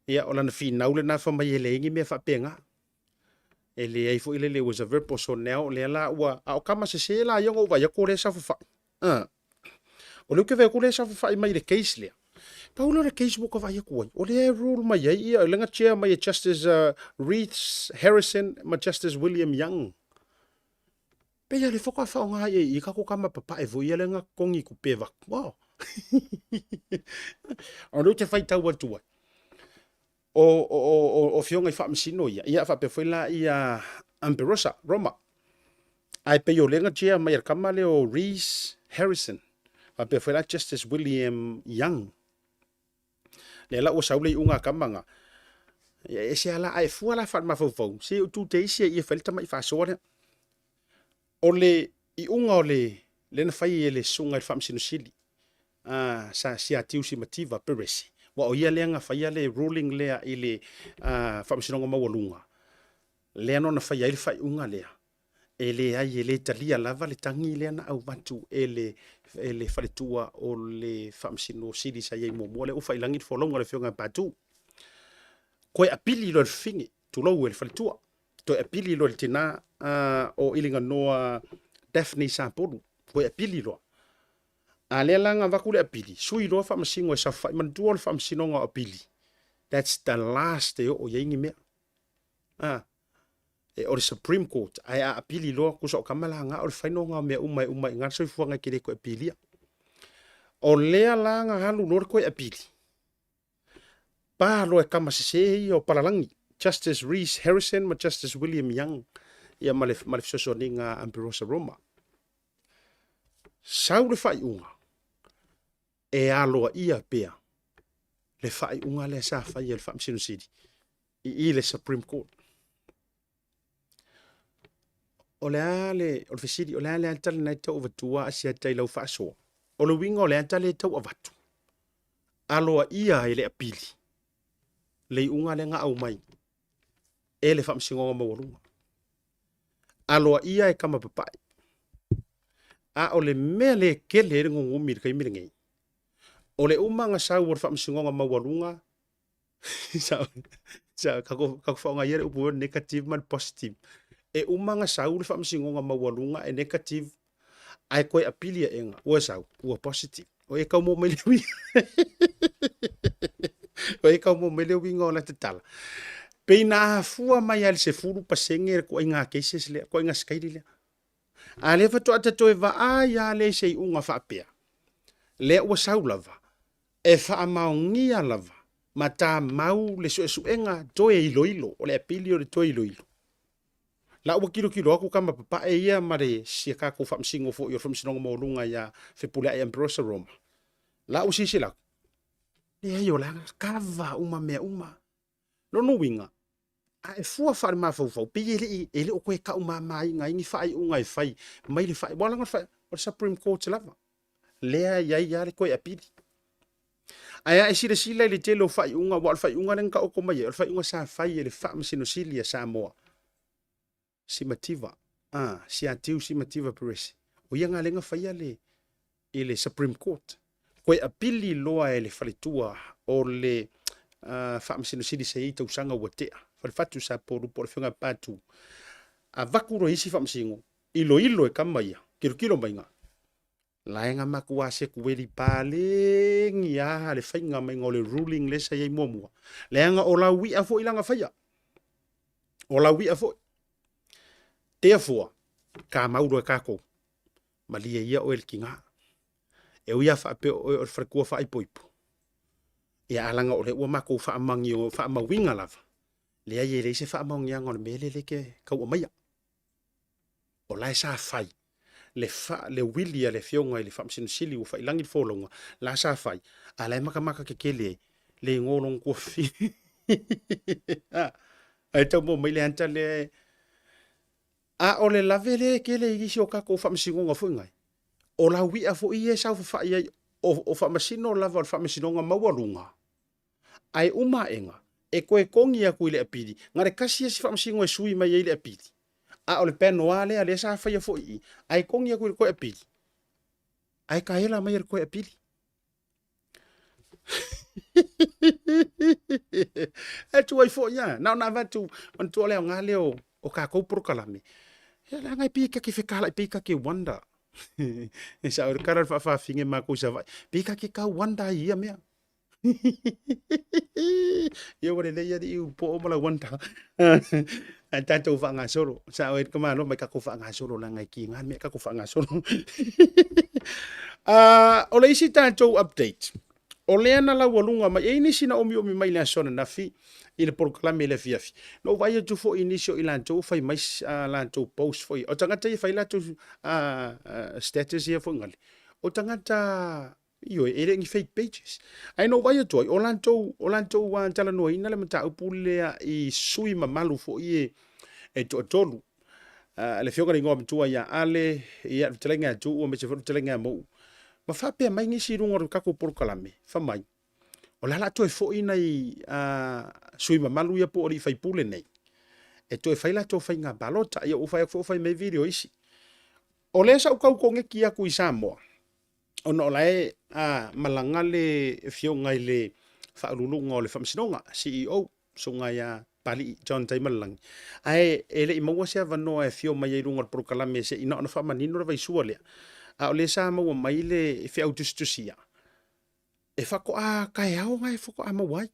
ia o lana finau lena fai mai e leai ni mea faapena. E leai foi lele was a verbal so now lea la ua a o kama sese la ia ona ou vaai atu o lea e saofafai. A. O lea ou te vaai atu o lea e saofafai mai i le case lea. Pau lea o le case ua ou vaai atu ai, o lea e rule mai ai ia, lea na chair mai e Justice Reith Harrison ma Justice William Young. Pei a le faatoa faaaoga ai i i tatou tama papae foi ia lea na totogi tupe avatu. Wow. O lea ou te faitau atu ai, o afioga i faamasino ia, ia faapea foi la ia Amberosa Roma. Ae pei o lea na chair mai e le tama lea o Rees Harrison, faapea foi la Justice William Young. Lea la ua sau le iuga a tama na, ia e ese lava la, ae fua la faale-mafaufau, se i tu te isi e ia fai le tama'i faasoa lea. O le iuga o le lea na fai e le Susuga i le Faamasino Sili, a Sa Siatiusi Mativa Peresi, aua o ia lea na faia le ruling lea i le Faamasinoga Maualuga, lea nō na faia ai le faaiuga lea, e leai e le talia lava le tagi lea na avatu e le e le faletua o le Faamasino Sili sa i ai muamua lea ua faiilagi le folauga a le Afioga ia Patu. Toe apili loa e le fafine, tulou e le faletua. Toe apili loa i le tina o Iliganoa Daphne Sapolu, toe apili loa. A lea la na avatu le apili, sui loa faamasino e saofai. Manatua o le faamasinoga o apili, that's the last e oo i ai ni mea. A, e o le Supreme Court, ae a apili loa, tusa o tama la na o le final na o mea uma e uma i ina le soifuaga e te le toe apilia. O lea la na alu loa le toe apili, Pa loa e kama sese ia o Palalagi, Justice Rees Harrison ma Justice William Young, ia ma le, ma le fesoasoaniga a Amberosa Roma. Sau le faaiuga, e aloaia pea le faaiuga lea sa faia e le Faamasino Sili i i le Supreme Court. O le a le, o le fesili, o le a le ata lena e tau avatua a Asiata i lau faasoa? O le uiga o le ata lea e tau avatu, aloaia e le apili le iuga lea na aumai e le Faamasinoga Maualuga. Aloaia e kama papae. A o le mea lea e tele ai le nunumi i le taimi lenei, o le uma na sau o le Faamasinoga Maualuga sa sa ka ko faaaoga ia le upu negative ma le positive. E uma ona sau le faamasinoga maualuga e negative ae toe apili aʻega ua sau ua positive. O e tau maua mai le uiga o e tau maua mai le uiga o lata tala. Pei na afua mai lava i le 10% le ituaiga cases lea, ituaiga sikaili lea. A lea faatoa ta toe vaai lava lea i se iuga faapea, lea ua sau lava, e faamaonia lava ma tamau le suesuega toe iloilo, o le apili o le toe iloilo. La ua tilotilo atu tama papae ia ma le sia tatou faamasino foi o le Faamasinoga Maualuga ia Fepuleai Ambrose Roma. La ua silasila atu, leai o la na kava uma mea uma. Lona uiga, a e fua faalemafaufau, pei e le i, e le o toe taumamaina ai ni faaiuga e fai mai le faaiuga, aua leaga o le faaiuga, o le Supreme Court lava, lea e i ai lava le toe apili. Ae a e silasila i le tele o faaiuga, aua o le faaiuga lea na taoto mai ai, o le faaiuga sa fai e le Faamasino Sili a Samoa, Simativa, a, Siatiu Simativa Perese, o ia na lea na faia le, i le Supreme Court. Toe apili loa e le faletua o le uh, Faamasino Sili sa i ai tausaga ua tea, Falefatu Sapolu po o le Afioga ia Patu, avatu loa isi faamasino, iloilo e kama ia, tilotilo mai na, lae na matua sekueli paleni a le faiga maiga o le ruling lea sa i ai muamua. Leaga o lau i'a foi lana faia. O lau i'a foi. Therefore, kamau loa e kākou. Malie ia oe le tiga. E ui a faapea o oe o le faletua faaipoipo, ia a laga o lea ua matou faamagio, faamauina lava, leai e leai se faamaoniaga o le mea lea lea e te tau aumaia. O la e sa fai le fa, le uili a le Afioga i le Faamasino Sili ua faiilagi le folauga, la sa fai, a la e matamata tetele ai le igoa o lona tuafafine. Ae tau maua mai le anta lea e A o le lave lea e tele i isi o tatou faamasinoga foi nai, o lau i'a foi ia e saofafai ai, o, o faamasino lava o le faamasinoga maualuga, ae uma aʻega, e toe togi atu i le apili, na le tasi ia si faamasino e sui mai ai le apili, a o le panel lava lea, lea sa faia foi i i, ae togi atu i le toe apili, ae taela mai e le toe apili. E tuai foi a, na ona avatu, manatua le aoga lea o, o tatou polokalame. Ia leaga e pei e ta te fetalai, pei ta te wonder. E sao le tala o le faafafine matou i Savaii, pei ta te tau wonder ai i ia mea. Ia ua lelei alii u poo ma lau wonder. Ae tatou faagasolo. Sao e le tamaloa mai tatou faagasolo leaga e kiga le mea tatou faagasolo. Uh, o le isi tatou update, o lea na laualuga mai, e i nisi na omiomi mai le aso ananafi i le polokalame i le afiafi. Na ou vaai atu foi i nisi o i latou fai mai uh, latou post foi. O tagata ia fai latou uh, uh, status ia foi ngale. O tagata Ioe, e le o ni fake pages. Ae na ou vaai atu ai, o latou, o latou uh, talanoaina le mataupu lea i sui mamalu foi e, e toatolu. Uh, le afioga i le igoa matua ia Ale, ia le fetalaiga ia Tuuu, aemaise foi le fetalaiga ia Mou. Ma faapea mai nisi i luga o le tatou polokalame, fai mai, o le a la toe foi nai uh, sui mamalu ia po o alii faipule nei, e toe fai latou faiga palota. Ia ua fai atu foi ua fai mai video isi. O lea sa ou tau koneki atu i Samoa, ona o la e a, malaga le afioga i le faauluuluga o le Faamasinoga, CEO, Susuga ia Papalii John Taimalelagi, ae e le i maua se avanoa e afio mai ai i luga o le polokalame se i na ona faamanino le vaisua lea. A o lea sa maua mai le feau tusitusia, e faatoa taeao na e faatoa maua ai.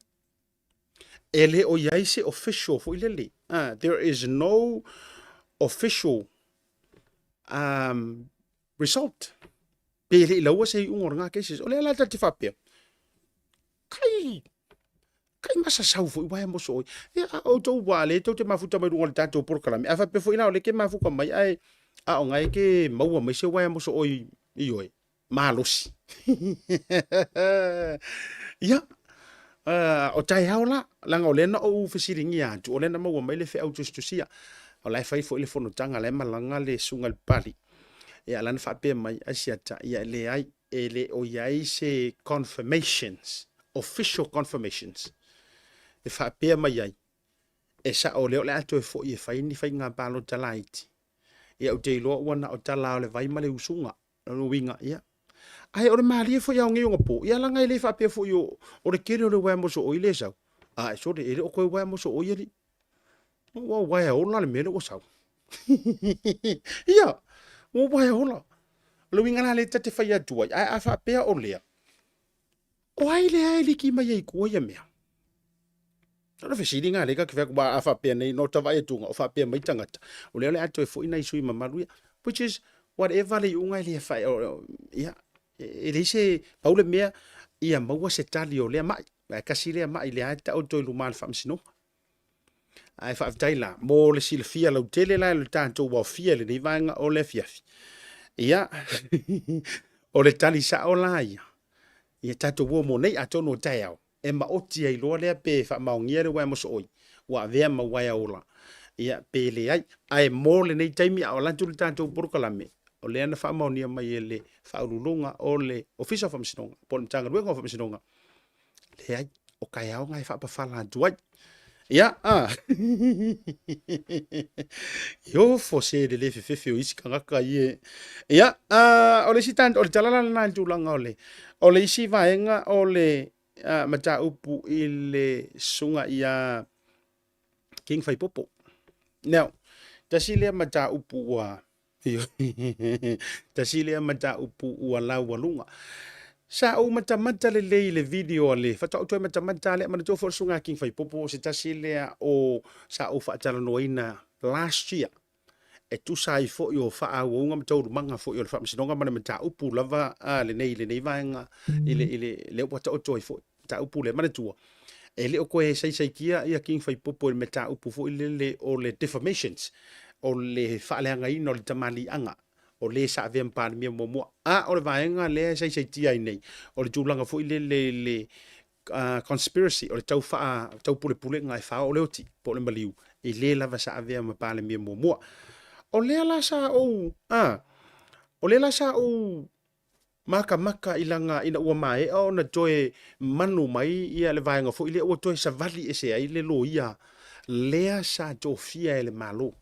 E le o i ai se official foi lele. Uh, there is no official um, result. Pe le i laua se iuga o lena cases. O lea la ta te faapea, kai, kai masasau foi uaea moso oi. Ia, a outou ua le tou te mafuta mai luga o le tatou polokalame. A faapea foi la o lea ke mafuta mai, ae a o ngai ke maua mai se uaea moso oi i oe, malosi. Ia, uh, o taeao la, leaga o lea na ou fesiligia atu, o lea na maua mai le feau tusitusia. O la e fai foi le fonotaga, la e malaga le susuga i le Papalii. Ia, la na faapea mai, Asiata, ia e leai, e le o i ai se confirmations, official confirmations, e faapea mai ai, e sao o lea o le a toe foi e fai ni faiga palota laiti. Ia, ou te iloa ua na o tala o le vai ma le usuga. Lona uiga, ia. Ae o le malie foi a o nei ona po, ia leaga e le faapea foi o, o le tele o le uaea mosooi lea e sau. Ae sole, e le o toe uaea mosooi alii. Ua uaea ola le mea lea ua sau. Ia, ua uaea ola. O le uiga la lea ta te fai atu ai, ae a faapea o lea, o ai lea e liki mai ai i tua ia mea? O le fesili lena lea ta te fai atu, aua a faapea nei, na ota vaai atuga o faapea mai tagata, o lea o le a toe foi nai sui usufono mamalu ia, which is whatever le iuga e le fai, ia, e leai se, pau le mea, ia maua se tali o lea mai, aua e tasi lea mai lea e taoto i luma o le faamasinoga. Ae faafetai la mo le silafia lautele la i le tatou aofia i lenei vaega o le afiafi. Ia, o le tali sao la ia, ia tatou o mo nei, atonu o taeao e maoti ai loa lea pe faamaonia le uaea mosooi ua avea ma uaea ola, ia pe leai. Ae mo lenei taimi a o alu atu le tatou polokalame, o lea na faamaonia mai e le Faauluuluga o le Ofisa o Faamasinoga po o le Matagaluega o Faamasinoga, leai, o taeao na e faapafala atu ai. Ia, a. I ofo se le le fefefe o isi tagata ia. Ia, a, o le isi o le tala la lena i le tulaga o le, o le isi vaega o le mataupu i le susuga ia King Faipopo. Now, tasi lea mataupu ua tasi lea mataupu ua laualuga. Sa ou matamata lelei i le video a le, faatoa ou toe matamata lea, manatua foi o le susuga ia King Faipopo o se tasi lea o sa ou faatalanoaina last year e tusa ai foi o faaauauga ma taualumaga foi o le faamasinoga ma le mataupu lava a lenei lenei vaega i le i le lea ua taoto ai foi mataupu lea. Manatua e le o toe saisaitia ia King Faipopo i le mataupu foi lele o le defamations, o le faaleagaina o le tamaliiaga o le sa avea ma Palemia muamua. A o le vaega lea e saisaitia ai nei, o le tulaga foi lele i le conspiracy, o le tau faa, taupulepulega e fao le oti po o le maliu i le lava sa avea ma Palemia muamua. O lea la sa ou, a, o lea la sa ou makamaka i lana ina ua maea ona toe manu mai ia le vaega foi lea ua toe savali ese ai le loia lea sa tofia e le Malo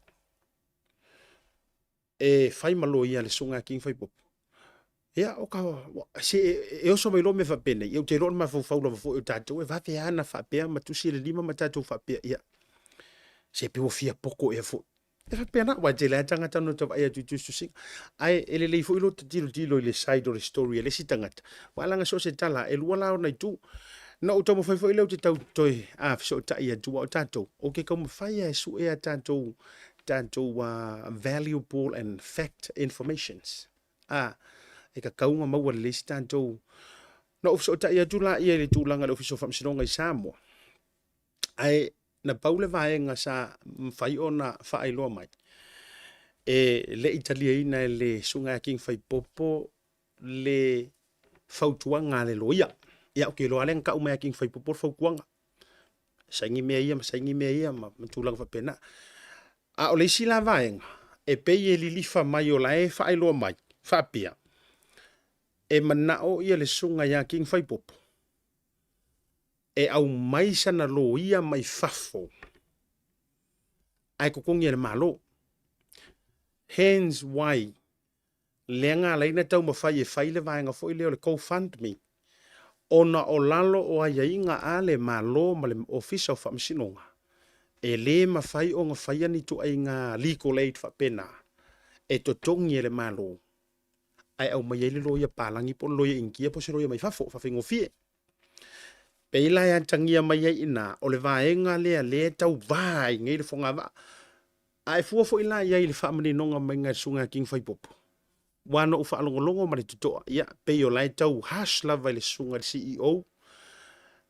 e fai ma loia le Susuga ia King Faipopo. Ia, o ka, se e oso mai loa mea faapenei, ia ou te iloa o le mafaufau lava foi o tatou e vave lava ona faapea ma tusi le lima ma tatou faapea, ia, se pei ua fia poto ea foi. E faapena, aua e tele lava tagata na ota vaai atu i tusitusiga. Ae e lelei foi lou tilotilo i le side o le story a le isi tagata, aua leaga so o se tala, e lua la ona itu. Na ou taumafai foi lea ou te tau toe fesootai atu, aua o tatou, ou te taumafai lava e sue a tatou, tatou valuable and fact informations. A, e tatau ona maua lelei se tatou. Na ou fesootai atu laia i le tulaga i le Ofisa o Faamasinoga i Samoa, Ae na pau le vaega sa mafai ona faailoa mai, e le i taliaina e le Susuga ia King Faipopo le fautuaga a le loia. Ia, ou te iloa lava lea na tau mai ia King Faipopo le fautuaga, saini mea ia ma saini mea ia ma tulaga faapena. A o le isi la vaega, e pei e lilifa mai o la e faailoa mai, faapea, e manao ia le Susuga ia King Faipopo e aumai sana loia mai fafo ae totogi e le Malo. Hence why lea na ala ai ona taumafai e fai le vaega foi lea o le GoFundMe ona o lalo o aiaiga a le Malo ma le Ofisa o Faamasinoga e le mafai ona faia ni ituaiga legal aid faapena e totogi e le Malo ae aumai ai le loia palagi po o le loia Initia po o se loia mai fafo faafaigofie. Pei la e atagia mai ai i ina, o le vaega lea lea e tauva ai nei le fogavaa. A e fua foi la i ai i le faamaninoga maiga e le Susuga ia King Faipopo, aua na ou faalogologo ma le totoa, ia, pei o la e tau harsh lava i le Susuga i le CEO.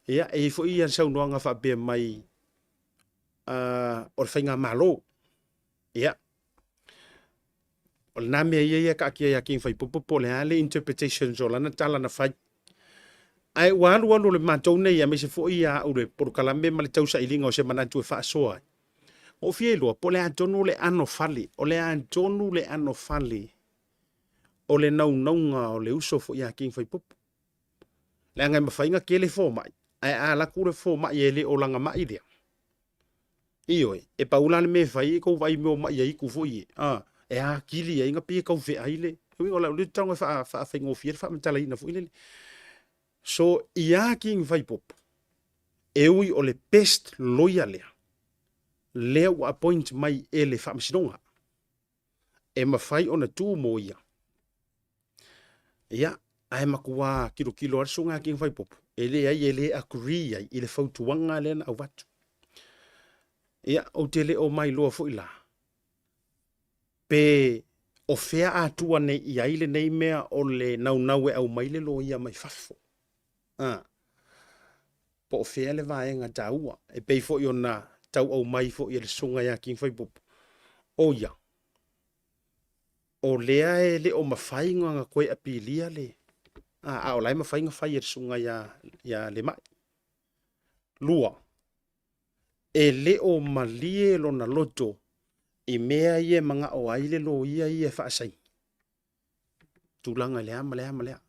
Ia, e i ai foi ia saunoaga faapea mai, o le faigamalo. Ia, o lena mea ia ia taatia ia King Faipopo po o le a le interpretations o lana tala na fai. Ae ua alu alu o le matou nei aemaise foi ia au le polokalame ma le tausailiga o se manatu e faasoa ai. Ua ou fia iloa po o le a tonu le ano fale, o le a tonu le ano fale o le naunauga o le uso foi ia King Faipopo. Leaga e mafai ona tele fomai, ae a alu atu le fomai e le o lana mai lea, ioe, e pau la le mea e fai e tou vaai i mea o mai aitu foi ia, a, e atili ai ona pei e tau feai le, uiga o lau lea tago e faafaigofie le faamatalaina foi lele. So, ia King Faipopo, e ui o le best lawyer lea, lea ua appoint mai e le Faamasinoga. e mafai ona tu mo ia. Ia, ae matua tilotilo lava le susuga ia King Faipopo, e leai e le agree ai i le fautuaga lea na avatu. Ia, ou te le o mailoa foi la, pe o fea atua nei i ai lenei mea o le naunau e aumai le loia mai fafo. A, po o fea le vaega taua, e pei foi ona tau aumai foi e le susuga ia King Faipopo, o ia, o lea e le o mafai ona toe apilia le, a, a o la e mafai ona fai e le susuga ia, ia Lemai. Lua, e le o malie lona loto i mea ia e manao ai le loia ia e faasaini. Tulaga i le a ma le a ma le a.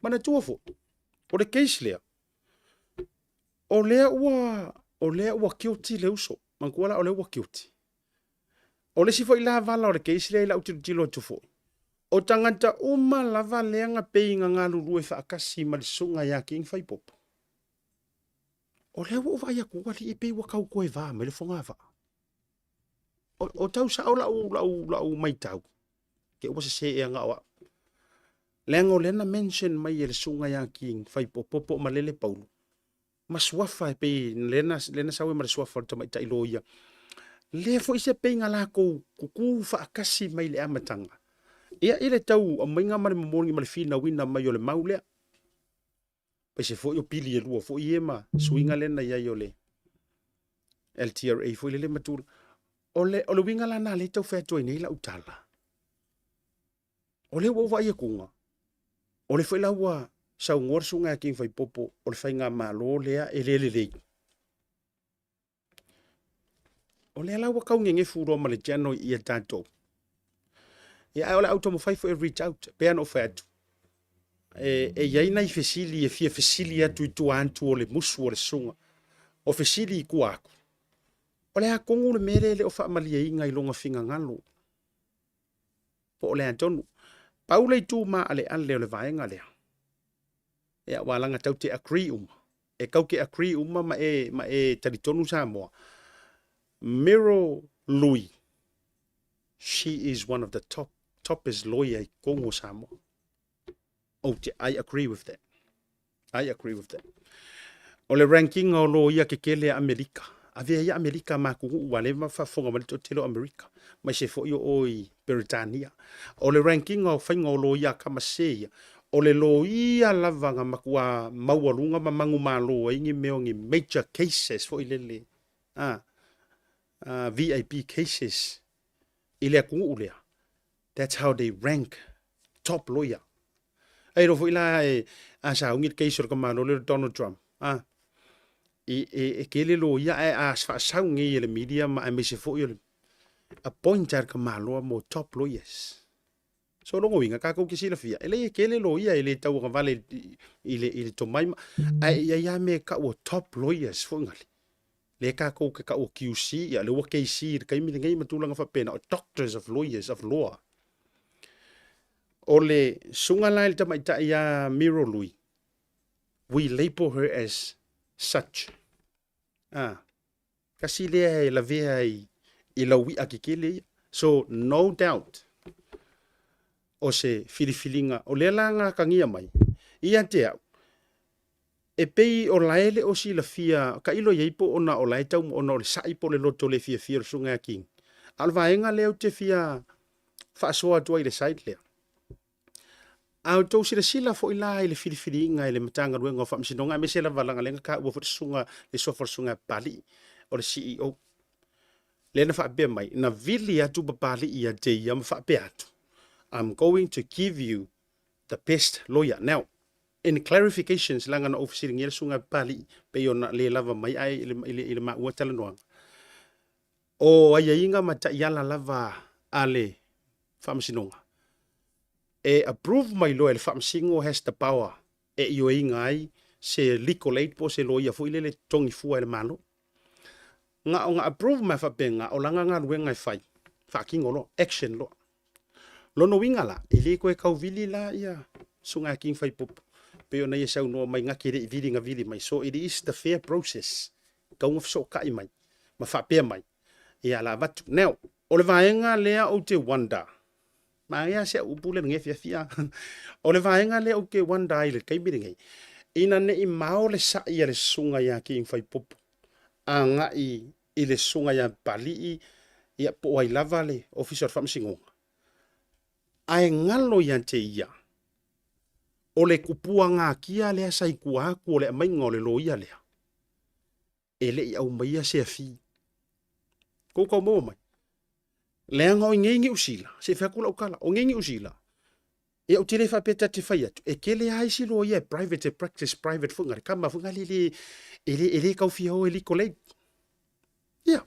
Manatua foi, o le case lea, o lea ua, o lea ua guilty le uso. Manatua la o lea ua guilty. O le isi foi la vala o le case lea i lau tilotilo atu foi, o tagata uma lava lea na pei na galulue faatasi ma le susuga ia King Faipopo, o lea ua ou vaai atu alii e pei ua tau toe va mai le fogavaa. O, o tau sao lau, lau, lau maitau, ke ua sese ea na o au. Leaga o lea na mention mai e le susuga ia King Faipopo po o Malele Paulo, ma suafa e pei lea na, lea na sau ai ma le suafa o le tamaitai loia. Lea foi se pei na latou tutu faatasi mai le amataga. Ia i le tau aumaiga ma le momoli ma le finauina mai o le mau lea. Aemaise foi o pili e lua foi ia ma suiga lea na i ai o le LTRA foi lele ma tulaga. O le, o le uiga la lena lea e tau fai atu ai nei lau tala. O lea ua ou vaai atuga, o lea foi la ua saunoa le susuga ia King Faipopo o le faigamalo lea e le lelei. O lea la ua tau nenefu loa ma le channel ia tatou. Ia ae o le a ou taumafai foi e reach out, pei ona ou fai atu. E, e i ai nai fesili e fia fesili atu i tua atu o le musu o le susuga. O fesili i tua atu. O le a tonu le mea lea e le o faamalieina i lona finagalo? Po o le a tonu? Pau le itu maaleale o le vaega lea, Ia, aua leaga tatou te agree uma. E tatou te agree uma ma e, ma e talitonu Samoa. Miro Lui, she is one of the top, toppest lawyer i totonu o Samoa. Ou te, I agree with that. I agree with that. O le ranking o loia kekele a Amerika. Avea ia Amerika ma atunuu ua leva faafofoga mai le toatele o Amerika, aemaise foi o o i Peretania. O le ranking o faiga o loia a tama sese ia, o le loia lava na matua maualuga ma manumalo ai ni mea o ni major cases foi lele, a, a VIP cases i le atunuu lea. That's how they rank top lawyer. Ai iloa foi la e a sauni le case o le tamaloa lea o le Donald Trump, a, e, e, e tele loia ae a faasauni e le media ma aemaise foi o le appoint a le tamaloa mo top lawyers. So lona uiga tatou te silafia e leai e tele loia e le tauagavale i le, i le tomai ma, ae i ai lava mea e tau o top lawyers foi nale. Lea tatou te tau o QC, ia lea ua KC i le taimi lenei ma tulaga faapena, o doctors of lawyers of law. O le susuga la i le tamaitai ia Miro Lui, we label her as such. Ah, kasi lea e lavea i, i lau i'a kekele ia. So, no doubt, o se filifiliga, o lea la na atagia mai, ia te au, E pei o la e le o silafia, tailo i ai po ona o la e tau ona o le sa'i po o le loto le fiafia o le Susuga ia King. A o le vaega lea ou te fia faasoa atu ai i le side lea. A outou silasila foi la i le filifiliga e le Matagaluega o Faamasinoga aemaise lava leaga lea na taua foi le susuga le suafa o le Susuga ia Papalii o le CEO. Lea na faapea mai, na vili atu Papalii ia te ia ma faapea atu, I'm going to give you the best lawyer. Now, in clarifications, leaga na ou fesiligia le susuga ia Papalii, pei ona le lava mai ae i le, i le, i le maua talanoaga. O aiaiga ma taiala lava a le Faamasinoga, e approve mai loa e le Faamasino has the power e ioeina ai se legal aid po o se loia foi lele e totogi fua e le Malo. Na ona approve mai faapena, o lana galuega e fai, faatino loa, action loa. Lona uiga la, e le toe tau vili la ia Susuga ia King Faipopo, pei ona ia saunoa mai na te le i vili na vili mai. So it is the fair process, tau na fesootai mai ma faapea mai, ia la avatu. Now, O le vaega lea ou te wonder, manaia si au upu lea i lenei afiafi a. O le vaega lea ou te wonder ai i le taimi lenei, ina ne i mao le sa'i a le susuga ia King Faipopo agai i le susuga ia Papalii ia po o ai lava le Ofisa o le Faamasinoga, ae galo ia te ia o le tupua natia lea sa i tua atu o le aumaiga o le loia lea, e le i aumaia se afi. Kou tau maua mai. Leaga o i nei Niu Sila, se i fai atu lau tala, o nei Niu Sila, ia ou te le faapea ta te fai atu, e tele lava isi loia e private, e practice private foi na le tama foi na le, le, e le, e le tau fia o e legal aid. Ia,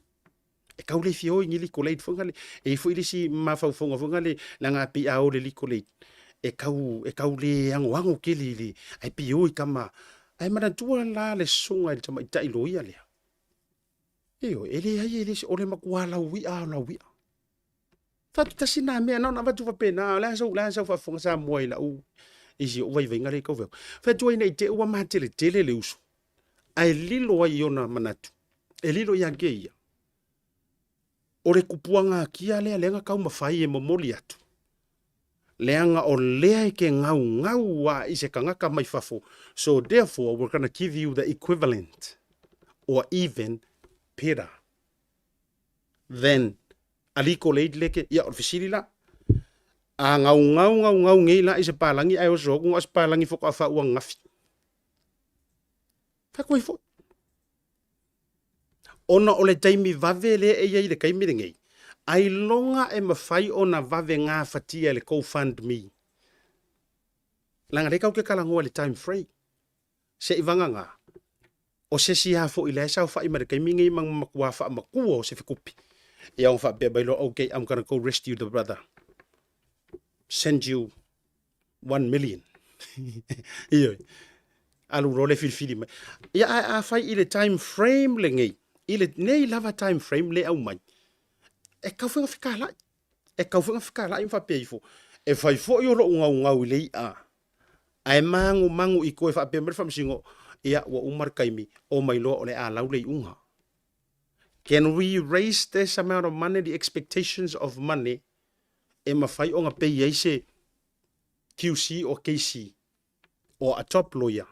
e tau le fia o i ni legal aid foi na le, e i ai foi le isi mafaufauga foi na le, leaga a pei a o i le legal aid, e tau, e tau le anoano tele i le, ae pei e o i tama, ae manatua la le susuga i le tamaitai loia lea, ioe, e leai e le, o le matua lauia o lauia. Fatu tasi nā mea, na ona avatu faapena, o le a sau, o le a sau faafofoga Samoa i lau, i si ou vaivaiga lea i tau fai atu. Fai atu ai ne i te i ua mateletele le uso, ae lilo ai i ona manatu, e lilo ia te ia. O le kupuagatia lea lea na taumafai e momoli atu, leaga o lea e te gaugau a i se tagata mai fafo, so therefore we're gonna give you the equivalent or even better than a legal aid le ke, ia o le fesili la, a gaugau gaugau nei la i se palagi ae oso atu na o se palagi faatoa faaua ananafi. Fai atu ai foi. Ona o le taimi vave lea e i ai i le taimi lenei, ailoga e mafai ona vave gafatia e le GoFundMe. Leaga o lea tatou te talanoa i le time frame. Se i vagana, o se isi lava foi la e saofai mai le taimi lenei ma matua faamatua o se fetupi, ia ona faapea mai loa, okay, I'm gonna go rescue the brother. Send you 1 million. Ioe. Alu loa le filifili mai. Ia ae afai i le time frame lenei, i lenei lava time frame le aumai, e tau foi ona fekalai. E tau foi ona fekalai ma faapea ifo, e fai foi o lou gaugau i le i'a, ae magumagu i toe faapea mai le faamasino, ia ua uma le taimi, omai loa o le a lau le iuga. Can we raise this amount of money, the expectations of money, e mafai ona pay ai se QC or KC or a top lawyer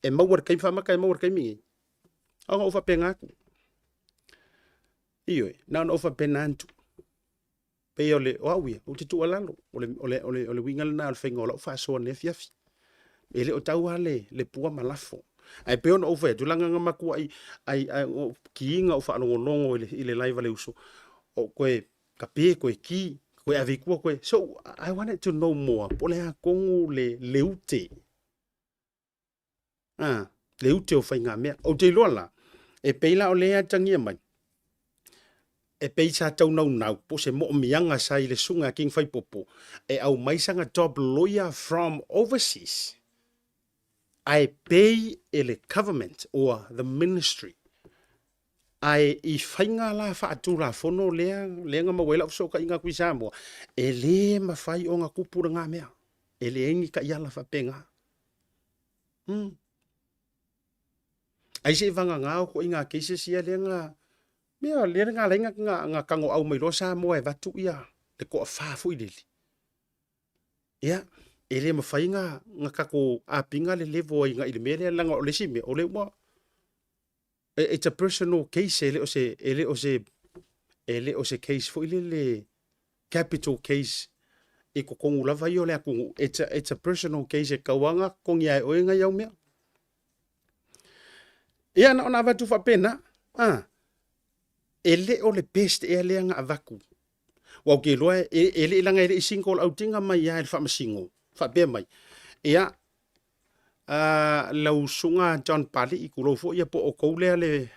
e maua le taimi faamata e maua le taimi nei. Ona ou faapena atu. Ioe, na ona ou faapena atu. Pei o le, o au ia, ou te tuualalo, o le, o le, o le, o le uiga lena o le faiga o lau faasoa nei afiafi. E le o tau lava le, le pua ma lafo. Ae pei ona ou fai atu, leaga na matuai, ai, ai, o kiiga o faalogologo i le, i le live a le uso, o koe kape, koe ki, koe ave i tua, koe, so I wanted to know more, po o le a tonu le, le ute. A, le ute o faigamea. Ou te iloa la, e pei la o lea e atagia mai, e pei sa tau naunau po o se moomiaga sa i le susuga ia King Faipopo e aumai sana top lawyer from overseas ae pay e le government or the ministry. Ae i faiga la faatulafono lea, lea na maua ai lau fesootaiga atu i Samoa, e le mafai ona tupu lena mea. E leai ni taiala faapena. Hmm. Ai se i vagana o ituaiga cases ia lea na mea lea na ala ai na tagoau mai loa Samoa e avatu ia le toafa foi lele. Ia, e le mafai na na tatou apiga le level ai agai i le mea lea leaga o le isi mea o lea ua it's a personal case e le o se e le o se e le o se case foi lele capital case i totonu lava ia o le atunuu. It's a, it's a personal case e tatau lava ona totogi e oe nai au mea. Ia, na ona avatu faapena, a, e le o le best ea lea na avatu. Aua ou te iloa e, e le i leaga e le i single out ina mai lava e le faamasino, faapea mai, ia, lau susuga John Pali'i, tulou foi ia po o outou lea le,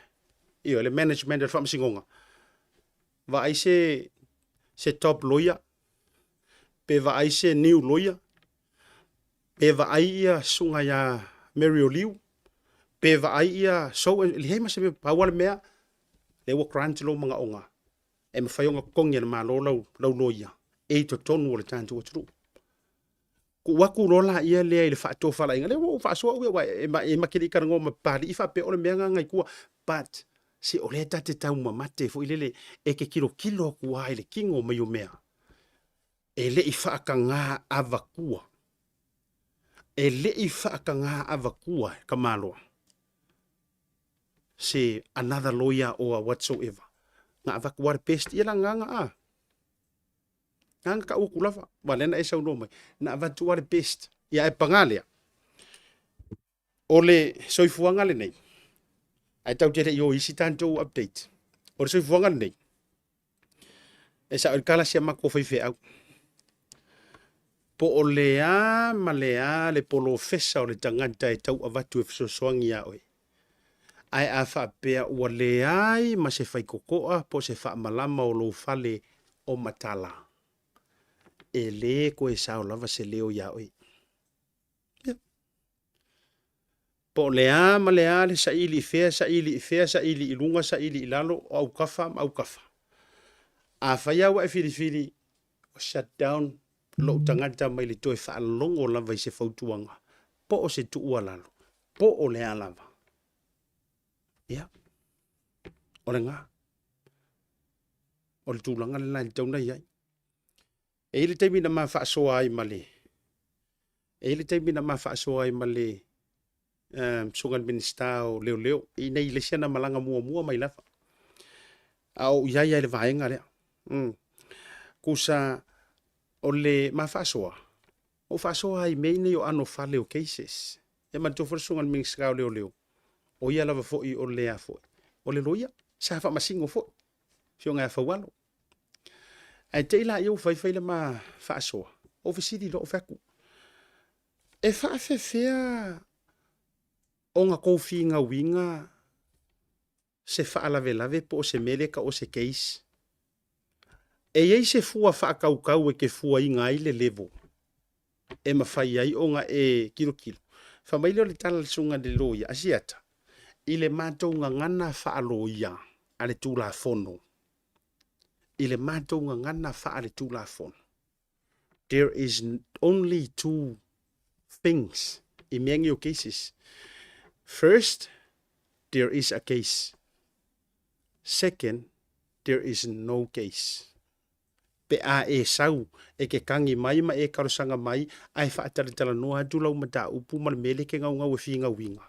ioe, le management o le faamasinoga, vaai se, se top lawyer, pe vaai se new lawyer, pe vaai ia susuga ia Mary Oliu, pe vaai ia so, e leai ma se mea, pau lava le mea, lea ua grant lou manaoga e mafai ona totogi e le Malo lau, lau loia e i totonu o le tatou atunuu. Tuu atu loa laia lea i le faatofalaiga, lea ua ou faasoa au ia, aua e, e ma te le i talanoa ma Papalii faapea o le mea lena na i tua, but Se o lea ta te taumamate foi lele e ke kilokilo aku lava i le kino mai o mea e le i faatagā avatua, e le i faatagā avatua e ka Malo se another lawyer or whatsoever. Na avatu lava le best, ia la gagana a. Gagana tau atu lava, aua o lea na e saunoa mai, na avatu lava le best. Ia ae paga lea, O le soifuaga lenei, ae tatou te le i o i isi tatou update, o le soifuaga lenei, e sao i le tala a si a matou faifeau, po o le a ma le a le polofesa o le tagata e tau avatu e fesoasoani ia oe, ae a faapea ua leai ma se faitotoa po o se faamalama o lou fale o matala, e le toe sao lava se leo ia oe. Ia. Po o le a ma le a le saili i fea, saili i fea, saili i luga, saili i lalo, o autafa ma autafa. Afai lava ua e filifili, ua shut down lou tagata mai le toe faalogo lava i se fautuaga, po o se tuualalo, po o le a lava. Ia, o lena. O le tulaga lena e tatau ona i ai. E i ai le taimi na ma faasoa ai ma le E i ai le taimi na ma faasoa ai ma le susuga i le Minisita o Leoleo i inei i le isi ana malaga muamua mai lava, a o ou i ai lava i le vaega lea. Tusa o le ma faasoa, na ou faasoa ai i mea nei o ano fale o cases. Ia manatua foi le susuga i le Minisita o Leoleo, o ia lava foi o le a foi, o le loia, sa faamasino foi, Afioga ia Faualo. Ae te i laia ua fai fai le ma faasoa, ou fesili loa ou fai atu, e faafefea ona tou finauina se faalavelave po o se mea lea e tau o se case? E i ai se fua faatautau e te fuaina ai le level e mafai ai ona e tilotilo? Fai mai lea o le tala a le susuga i le loia, Asiata, i le matou gagana faaloia a le Tulafono, i le matou gagana faale-Tulafono, there is only two things i mea nei o cases. First, there is a case. Second, there is no case. Pe a e sau e ke kagi mai ma e talosaga mai ae faatalatalanoa atu lau mataupu ma le mea lea e te gaugau e finauina.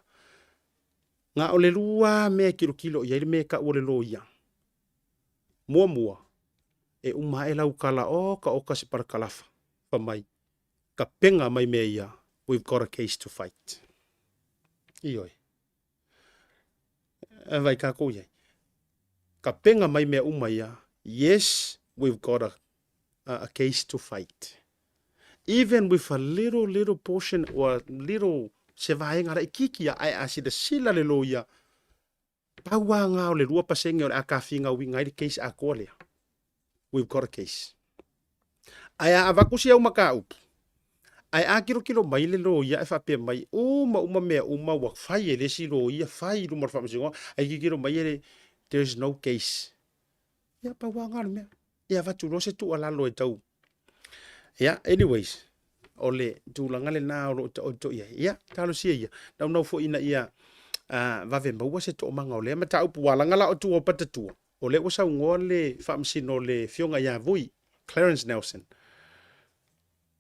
Na o le lua mea e kilokilo i ai le mea e tau o le loia. Muamua, e uma ae lau tala oka oka se palakalafa, fai mai, tapena mai mea ia, we've got a case to fight. Ioe. E vai kākou i ai. Tapena mai mea uma ia, yes, we've got a, a, a case to fight. Even with a little, little portion or little se vaega laitiiti ia, ae a silasila le loia, pau lava lena o le 2% o le a tafinauina ai le case atoa lea. We've got a case. Ae a avatu si au mataupu, ae a tilotilo mai le loia e faapea mai, uma uma mea uma ua fai e le isi loia, fai i luma o le faamasinoga, ae tilotilo mai e le, there is no case. Ia, pau lava lena o le mea. Ia avatu loa se tuualalo e tau. Ia, anyways, o le tulaga lena o lo o taoto i ai. Ia, talosia ia. Naunau foi ina ia vave maua se toomaga o lea mataupu ua laga la o tua o Patatua. O lea ua saunoa le faamasino le Afioga ia Vui, Clarence Nelson,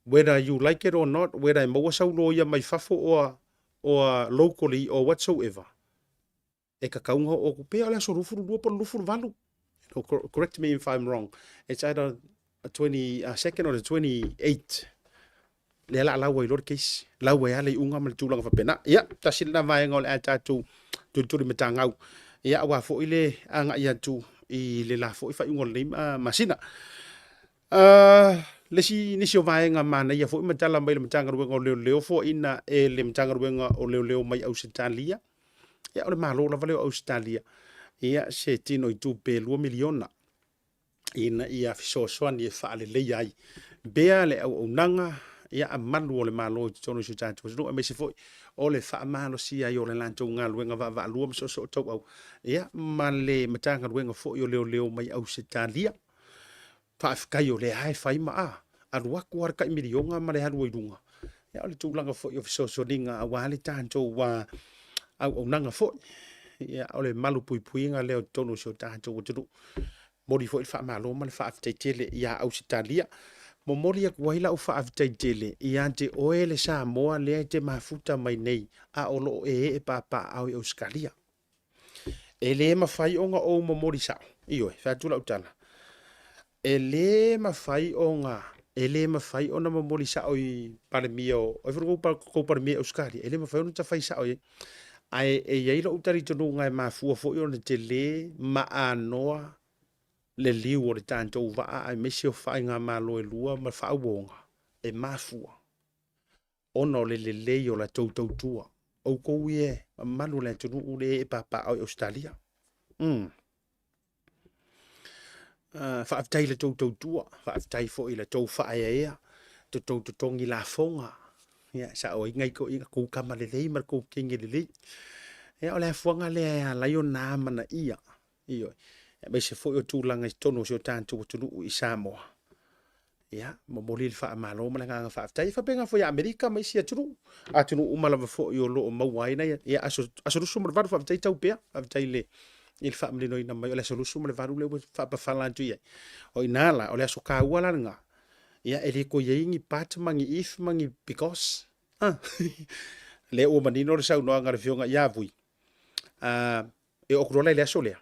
whether you like it or not, whether e maua sau loia mai fafo or, or locally or whatsoever, e tatau ona oo atu pea o le aso 22 po o le 28. Correct me if I'm wrong. It's either 22nd or the 28th. Lea la lau ai loa le case. Lau ai lava le iuga ma le tulaga faapena. Ia, tasi lena vaega o le a tatou tulituli matagau. Ia, aua foi le agai atu i le la foi faaiuga o lenei masina. Le isi nisi o vaega manaia foi ma tala mai le Matagaluega o Leoleo foaiina e le Matagaluega o Leoleo mai Ausetalia. Ia, o le Malo lava lea o Ausetalia. Ia, se tino i tupe $2 miliona ina ia fesoasoani e faaleleia ai pea le auaunaga ia a malu o le Malo i totonu o si o tatou atunuu, aemaise foi o le faamalosia ai o le latou galuega vaavaalua ma soosootauau ia ma le Matagaluega foi o Leoleo mai Ausetalia. Faafetai o lea e fai ma a alu atu lava le tai miliona ma le alu ai luga. Ia o le tulaga foi o fesoasoaniga aua le tatou auaunaga foi. Ia, o le malu puipuiga lea o totonu o si o tatou atunuu. Momoli foi le faamalo ma le faafetai tele ia Ausetalia. Momoli atu ai lau faafetai tele ia te oe le Samoa lea e te mafuta mai nei a o lo o e ee papaaao i Ausetalia. E le mafai ona ou momoli sao, ioe, fai atu lau tala, e le mafai ona e le mafai ona momoli sao i Palemia o ai foi le tou Palemia i Ausetalia, e le mafai ona ta fai sao i ai. Ae e i ai lou talitonuga e mafua foi ona tele ma anoa le liu o le tatou vaa aemaise o faigamalo e lua ma faauoga e mafua ona o le lelei o la tou tautua. Outou ia mamalu o le atunuu lea e papaaao i Ausetalia. Faafetai i la tou tautua, faafetai foi i la tou faaeaea, to tou totogi lafoga, ia e sao ai nai toeaiina, tou tama lelei ma le tou teine lelei. Ia o le afuaga lea e ala ai ona amanaia, ioe, aemaise foi o tulaga i totonu o si o tatou atunuu i Samoa. Ia, momoli le faamalo ma le agaga faafetai. E faapena foi ia Amerika ma isi atunuu, atunuu uma lava foi o lo o maua ai nai, ia, aso, aso 28, faafetai tau pea, faafetai i le, i le faamaninoina mai o le aso 28 lea ua faapafala atu i ai. O i ina la, o le aso taua la lena, ia e le toe i ai ni but ma ni if ma ni because. Ah. lea ua manino le saunoaga a le Afioga ia Vui, e oo atu loa la i le aso lea,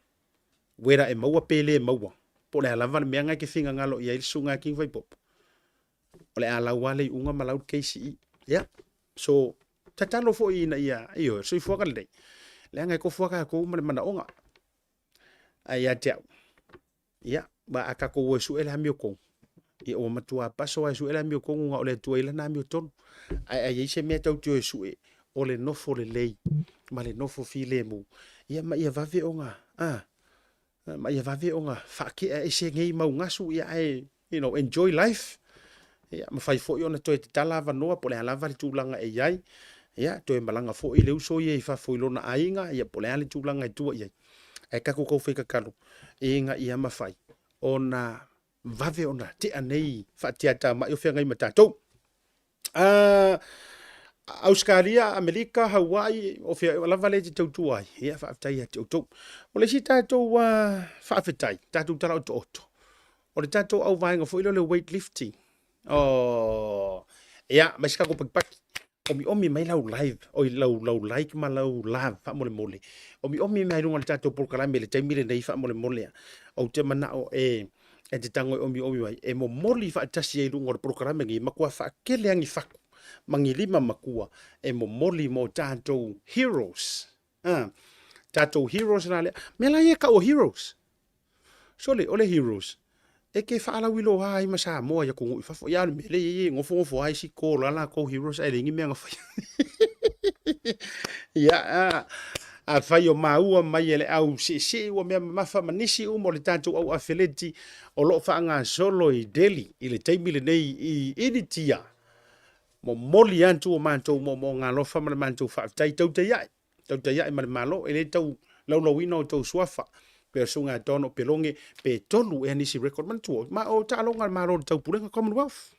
whether e maua pe le maua, po o le a lava le mea na e te finagalo i ai le susuga ia King Faipopo, o le a lau lava le iuga ma lau le case i i. Ia, so, tatalo foi ina ia, ioe, o le soifuaga lenei, leaga e tofu lava tatou ma le manaoga. Ae ia te au, Ia, ma a tatou o e sue le amiotonu, ia ua matua paso lava e sue le amiotonu na o le Atua i lana amiotonu. Ae a i ai se mea tatou te o e sue, o le nofo lelei ma le nofo filemu, ia ma ia vave ona, a, ma ia vave ona faatea ese nei mau gasu, ia ae, you know, enjoy life. Ia, mafai foi ona toe tatala avanoa po o le a lava le tulaga e i ai, ia, toe malaga foi le uso ia i fafo i lona aiga, ia po o le a le tulaga e tua i ai. Ae tatou tau fai tatalo ina ia mafai ona vave ona tea nei faatiatamai o feagai ma tatou. Ausetalia, Amerika, Hawaii, o fea lava lea e te tautua ai, ia faafetai ia te outou. O le isi tatou faafetai, tatou tala otooto, o le tatou auvaega foi lea o le weight lifting. Oh, ia, mai se tatou pakipaki. Omiomi mai lau live, oi lau, lau like ma lau love faamolemole. Omiomi mai luga o le tatou polokalame i le taimi lenei faamolemole a. Ou te manao e, e te tago e omiomi mai, e momoli faatasi ai i luga o le polokalame lenei, matua faatele lava ni fatu ma ni lima matua e momoli mo tatou heroes. Ah, tatou heroes la lea. Mea la ia e tau o heroes. Sole, o le heroes, e te faalauiloa ai ma Samoa i atunuu i fafo. Ia, o le mea lea e i ai, e nofonofo lava isi call a latou heroes ae leai ni mea na faia. Ia, a, afai o maua mai e le au seesee ua mea mamafa ma nisi uma o le tatou au afeleti o lo o faagasolo i Delhi i le taimi lenei i Initia, momoli atu o matou moomooga alofa ma le matou faafetai tautai ae. Tautai ae ma le Malo, e le tau laulauina outou suafa, pe o le Susuga ia Don Opeloge, pe tolu ea nisi record. Manatua, ma o taaloga a le Malo o le Taupulega, Commonwealth.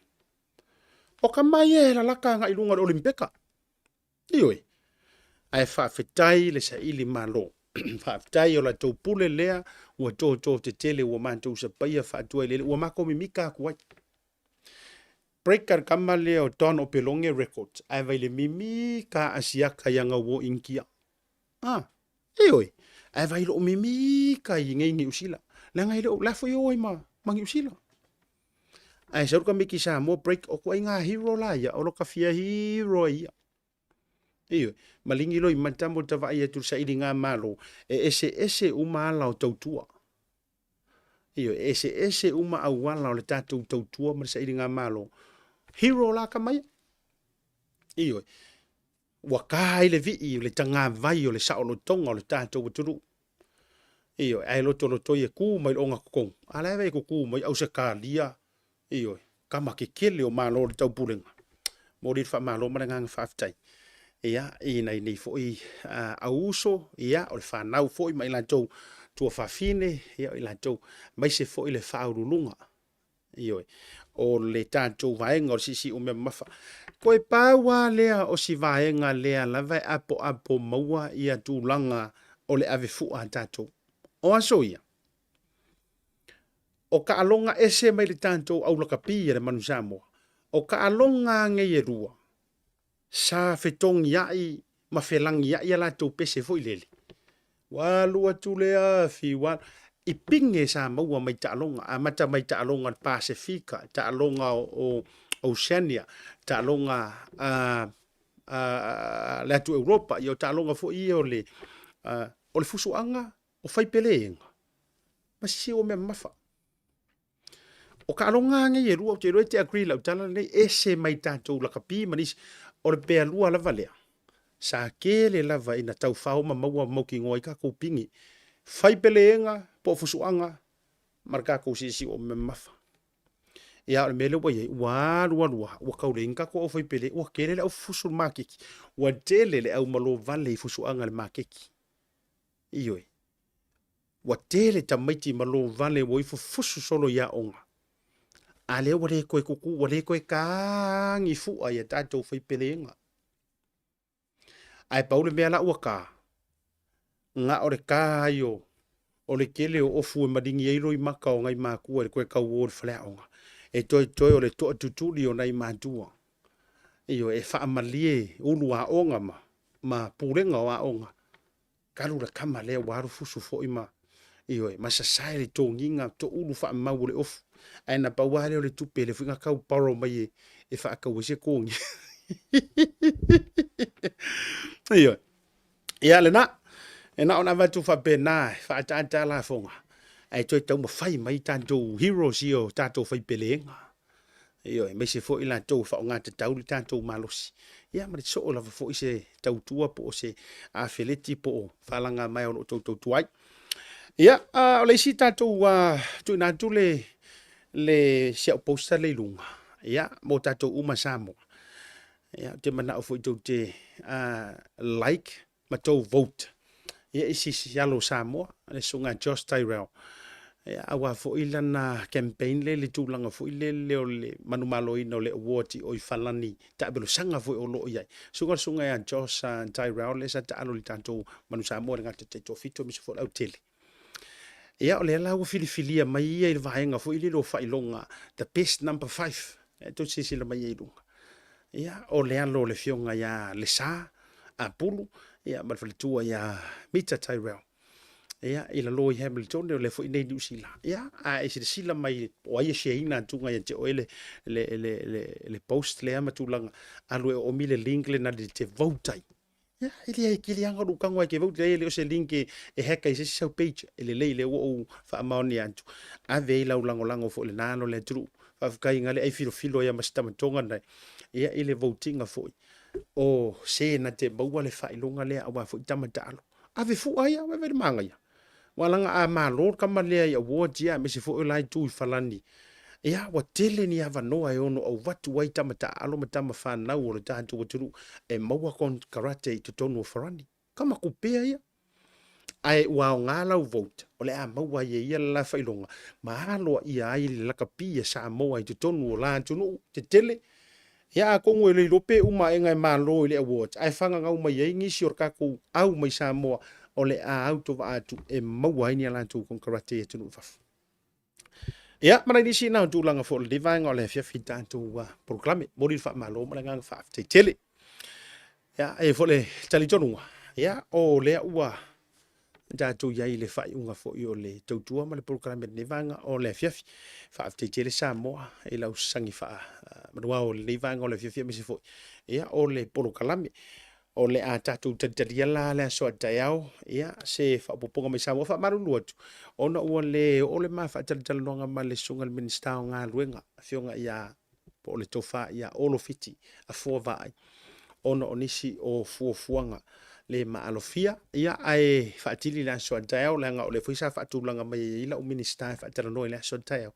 O ka mai e lalaka agai i luga o le Olimpeka. Ioe. Ae faafetai le saili Malo. Faafetai o la tou pule lea ua toto tetele ua matou sapaia faatua i le ua matou mimika atu ai. Break a le kama lea o Don Opeloge Records ae vai le mimika Asiaka ia gau o Initia. Ah, ioe, ae vai loo mimika i nei Niu Sila. Leaga e le o, la foi o ai ma, ma Niu Sila. Ae sau le tamaiti Samoa break, o ituaiga hero la ia, o lo ka fia hero ai ia. Ioe, maligi loa i mata mo ta vaai atu i le sailiga malo, e eseese uma ala o tautua. Ioe, e eseese uma auala o le tatou tautua ma le sailigamalo. Hero la ka maia. Ioe, ua ka ai le vii o le tagavai o le saolotoga o le tatou atunuu. Ioe, ae lotolotoi e ku mai le ogatotonu. A la e vaai e tutu mai Ausetalia, Ioe, tama kekele o Malo o le Taupulega. Momoli le faamalo ma le agaga faafetai. Ia, i nai nei foi au uso, ia, o le fanau foi ma i latou tuafafine, ia, o i latou, aemaise foi le faauluuluga, ioe, o le tatou vaega o le siisiu mea mamafa. Toe pau lava lea o si vaega lea lava e apoapo maua ia tulaga o le ave fua a tatou. O aso ia, o taaloga ese mai le tatou au lakapi a le Manu Samoa, o taaloga nei e lua, sa fetogiai ma felagiai a latou pese foi lele. Ua alu atu le afi, ua i pine sa maua mai taaloga, amata mai taaloga o le Pasefika, taaloga o Oceania, taaloga a le atu Europa, ia o taaloga foi ia o le o le fusuaga o faipeleega ma sisi o mea mamafa. O taaloga lava nei e lua, ou te iloa e te agree i lau tala lenei, ese mai tatou lakapi ma nisi. O le pealua lava lea, sa tele lava ina taufao ma maua mautinoa ai tatou pine. Faipeleega po o fusuaga ma le tatou siisii o mea mamafa. Ia, o le mea lea ua i ai, ua alu alu lava, ua tau leai ni tatou aufaipele, ua tele le au fusu i le maketi, ua tele le au malo vale i fusuaga i le maketi. Ioe. Ua tele tamaiti malo vale ua ifo fusu solo i aoga, a lea ua le toe tutu, ua le toe tagi fua i a tatou faipelega. Ae pau le mea la ua ta, na o le ta ai o, o le tele o ofu e maligi ai loimata o nai matua i le toe tauo i le faleaoga. E toetoe o le toatutuli o nai matua. Ioe, e faamalie ulu aoga ma, ma pulega o aoga Talu le tama lea ua alu fusu foi ma, ioe, ma sasae le togiga toulu faamau o le ofu. Ae na pau lava lea o le tupe lea foi na tau borrow mai e, e faatau ai se togi. Ioe. Ia lena, e na ona avatu faapena e faaataata lafoga, ae toe taumafai mai tatou heroes ia o tatou faipelega. Ioe, aemaise foi latou e faaaoga tatau le tatou malosi, ia ma le soo lava foi se tautua po o se afeleti po o faalagamaea o lo o outou tautua ai. Ia, o le isi tatou tuuina atu le, le si au poster lea i luga, ia, mo tatou uma Samoa. Ia, ou te manao foi tou te like ma tou vote ia i sisi alo o Samoa, le susuga Josh Tyrell. Ia, aua foi lana campaign lea i le tulaga foi lele o le manumaloina o le award i o i Falani taavelosaga foi o lo o i ai. Susuga le susuga ia Josh Tyrell lea sa taalo i le tatou Manu Samoa i le gata taitoafitu aemaise foi o le autele. Ia, o lea la ua filifilia mai ia i le vaega foi lele o faailoga the best number 5. E tou silasila mai ai i luga. Ia, o le alo o le afioga ia Lesa Apulu, ia, ma le faletua ia Mita Tyrell. Ia, i lalo i Hamilton, o lea foi nei Niu Sila. Ia, a e silasila mai o ai e share-ina atuga ia te oe le, le, le, le, le post lea ma tulaga, alu e oomi le link lena le te vote ai. Ia, e leai, e tele lava ona ou tago ai e te vote, leai e le o se link e, e hack ai se isi sau page. E lelei lea ua ou faamaonia atu. Ave ai lau lagolago foi i lena alo o le atunuu. Faafetai na le ai filofilo ai ma si tamatoga nei. Ia, i le vote-ina foi o se na te maua le faailoga lea aua foi tama taalo. Ave fua ia, vaai le manaia. Ua laga a malo le tama lea i awards ia aemaise foi o la itu i Falani. Ia, ua tele ni avanoa e ono auvatu ai tama taaalo ma tama fanau o le tatou atunuu e maua konekarate i totonu o Farani. Kama kupea ia. Ae ua aoga lau vote, o le a maua ai e ia le la faailoga ma aloaia ai le lakapi a Samoa i totonu o la atunuu tetele. Ia atonu e le iloa pe uma aega e malo i le awards ae fagagau mai ai nisi o le tatou au mai Samoa o le a autovaa atu e maua ai ni a latou konekarate i atunuu i fafo. Ia, ma nai nisi na o tulaga foi o lenei vaega o le afiafi i tatou polokalame. Momoli le faamalo ma le agaga faafetai tele. Ia, e foi le talitonuga, ia, o lea ua tatou i ai i le faaiuga foi o le tautua ma le polokalame i lenei vaega o le afiafi. Faafetai tele Samoa i lau sasagi faamanuao i lenei vaega o le afiafi aemaise foi ia, o le polokalame. O le a tatou talitalia la le aso a taeao, ia, se faaopoopoga mai Samoa. Faamalulu atu, ona ua le oo le ma faatalatalanoaga ma le susuga i le Minisita o Galuega, Afioga ia po o le tofa ia Olo Fiti Afoa Vaai, ona o nisi o fuafuaga le maalofia, ia, ae faatili le aso a taeao, leaga o lea foi sa faatulaga mai ai lau Minisita e faatalanoa i le aso a taeao.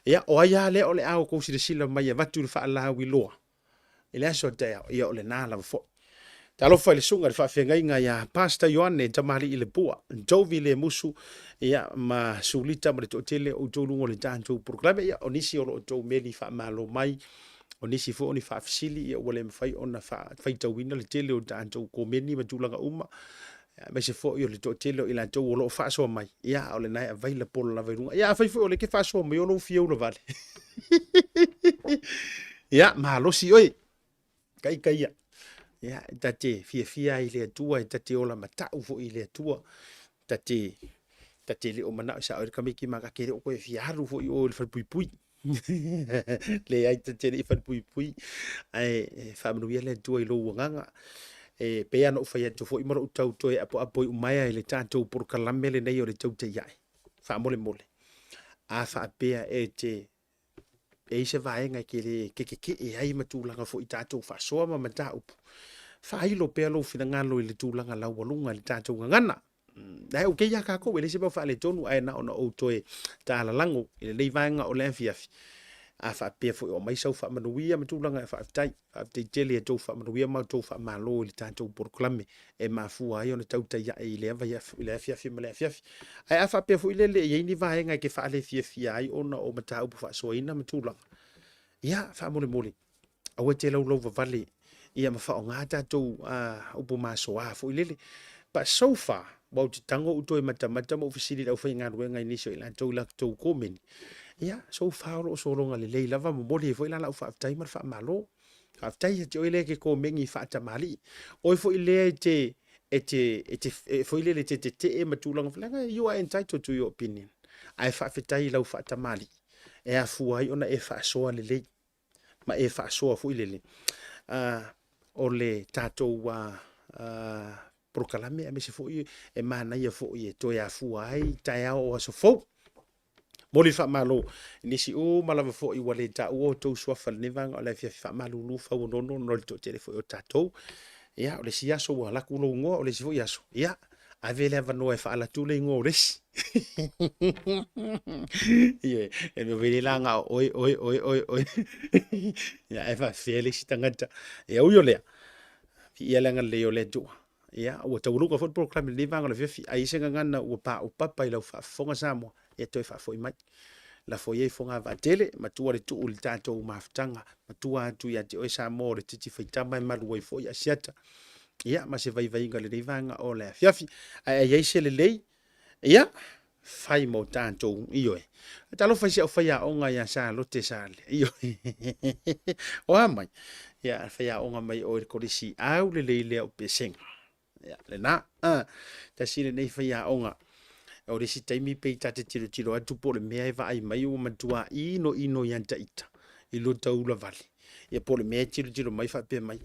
Ia, o ai lava lea o le a outou silasila mai e avatu le faalauiloa i le aso a taeao, ia o lena lava foi. Talofa i le susuga i le faafeagaiga ia Pastor Ioane Tamalii Lepua, Jovi Lemusu, ia, ma Sulita ma le toatele o outou luga o le tatou polokalame. Ia, o nisi o lo outou meli faamalo mai, o nisi foi o ni faafesili, ia, ua le mafai ona faitauina le tele o tatou komeni ma tulaga uma. Aemaise foi o le toatele o i latou o lo o faasoa mai, ia, a o lena e available lava i luga. Ia, afai foi o lea e te faasoa mai o lou fia ulavale. Ia, malosi oe. Taita ia. Ia, e ta te fiafia ai i le Atua, e ta te ola matau foi i le Atua. Ta te, ta te le o manao e sao ai le tamaiti ma ta te le o toe fia alu foi i o i le falepuipui. Leai, ta te le i falepuipui. Ae e faamanuia le Atua i lou agaga. E pei lava ona ou fai atu foi ma lou tau toe apoapo iumaea i le tatou polokalame lenei o le Tautai Ae. Faamolemole, a faapea e te e i ai se vaega e te le ketekee ai ma tulaga foi i tatou faasoa ma mataupu, faailo pea lou finagalo i le tulaga laualuga i le tatou gagana. Ae okay ia kākou, e leai se mea o faaletonu, ae na ona ou toe talalago i lenei vaega o le afiafi. A faapea foi o aumai sau faamanuia ma tulaga e faafetai. Faafetai tele i a outou faamanuia ma outou faamalo i le tatou polokalame e mafua ai ona tautai ae i lea vaiaso, i le afiafi ma le afiafi. Ae a faapea foi lele e i ai ni vaega e te faalefiafia ai ona o mataupu faasoaina ma tulaga, ia, faamolemole, aua e te laulauvavale ia ma faaaoga tatou upu masoa foi lele. But so far, aua ou te tago ou toe matamata ma ou fesili i le aufaigaluega i nisi o i latou i latou komeni, ia, so far o lo o sologa lelei lava, momoli ai foi la lau faafetai ma le faamalo. Faafetai ia te oe lea e te komeni faatamalii. Oe foi lea e te, e te, e te, e foi lele e te tetee ma tulaga foi, leaga you are entitled to your opinion. Ae faafetai i lau faatamalii e afua ai ona e faasoa lelei ma e faasoa foi lele o le tatou polokalame aemaise foi e manaia foi e toe afua ai taeao o aso fou. Momoli le faamalo i nisi uma lava foi ua le taua outou suafa i lenei vaega o le afiafi faamalulu fauonono ona o le toatele foi o tatou. Ia, o le isi aso ua alu atu lou igoa, o le isi foi aso, ia, ave le avanoa e faalu atu le igoa o le isi. Ia, e mea foi lea la na o oe, oe, oe, oe, oe. Ia, ae faafefea le isi tagata. Ia, ui o lea, viia le agalelei o le Atua. Ia, ua taualuga foi le polokalame i lenei vaega o le afiafi. A i ai se gagana ua paopapa i lau faafofoga Samoa, ia toe faafoi mai. Lafo ia i fogavaa tele, matua le tuu i le tatou mafutaga, matua atu ia te oe Samoa o le titi faitama e malu ai foi Asiata. Ia, ma se vaivaiga i lenei vaega o le afiafi. Ae a i ai se lelei, ia, fai mo tatou, ioe. Talofa i si au faiaoga ia Salote Sale, ioe. O a mai? Ia, faiaoga mai oe i le kolisi aulelei lea o Pesega. Ia, lena. Ah, tasi lenei faiaoga. O le isi taimi pei ta te tilotilo atu po o le mea e vaai mai ua matua inoino ia ita i lo taula vale. Ia po o le mea e tilotilo mai faapea mai,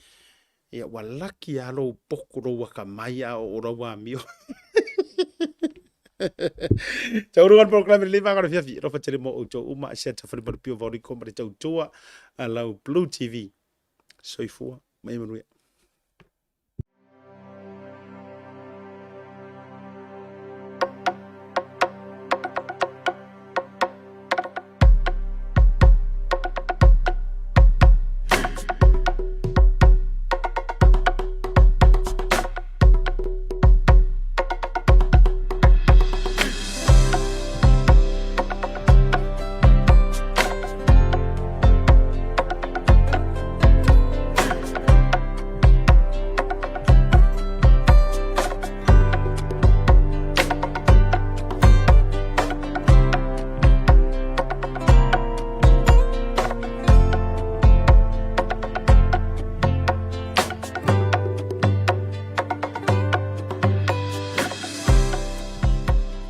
Ia ua laki lava lou poku lou akamai a o lau amio. Taualuga le polokalame lenei vaega o le afiafi. Alofa tele mo outou uma, Asiata Falemanu Pio Vaoliko ma le tautua a lau Blue TV. Soifua ma ia manuia.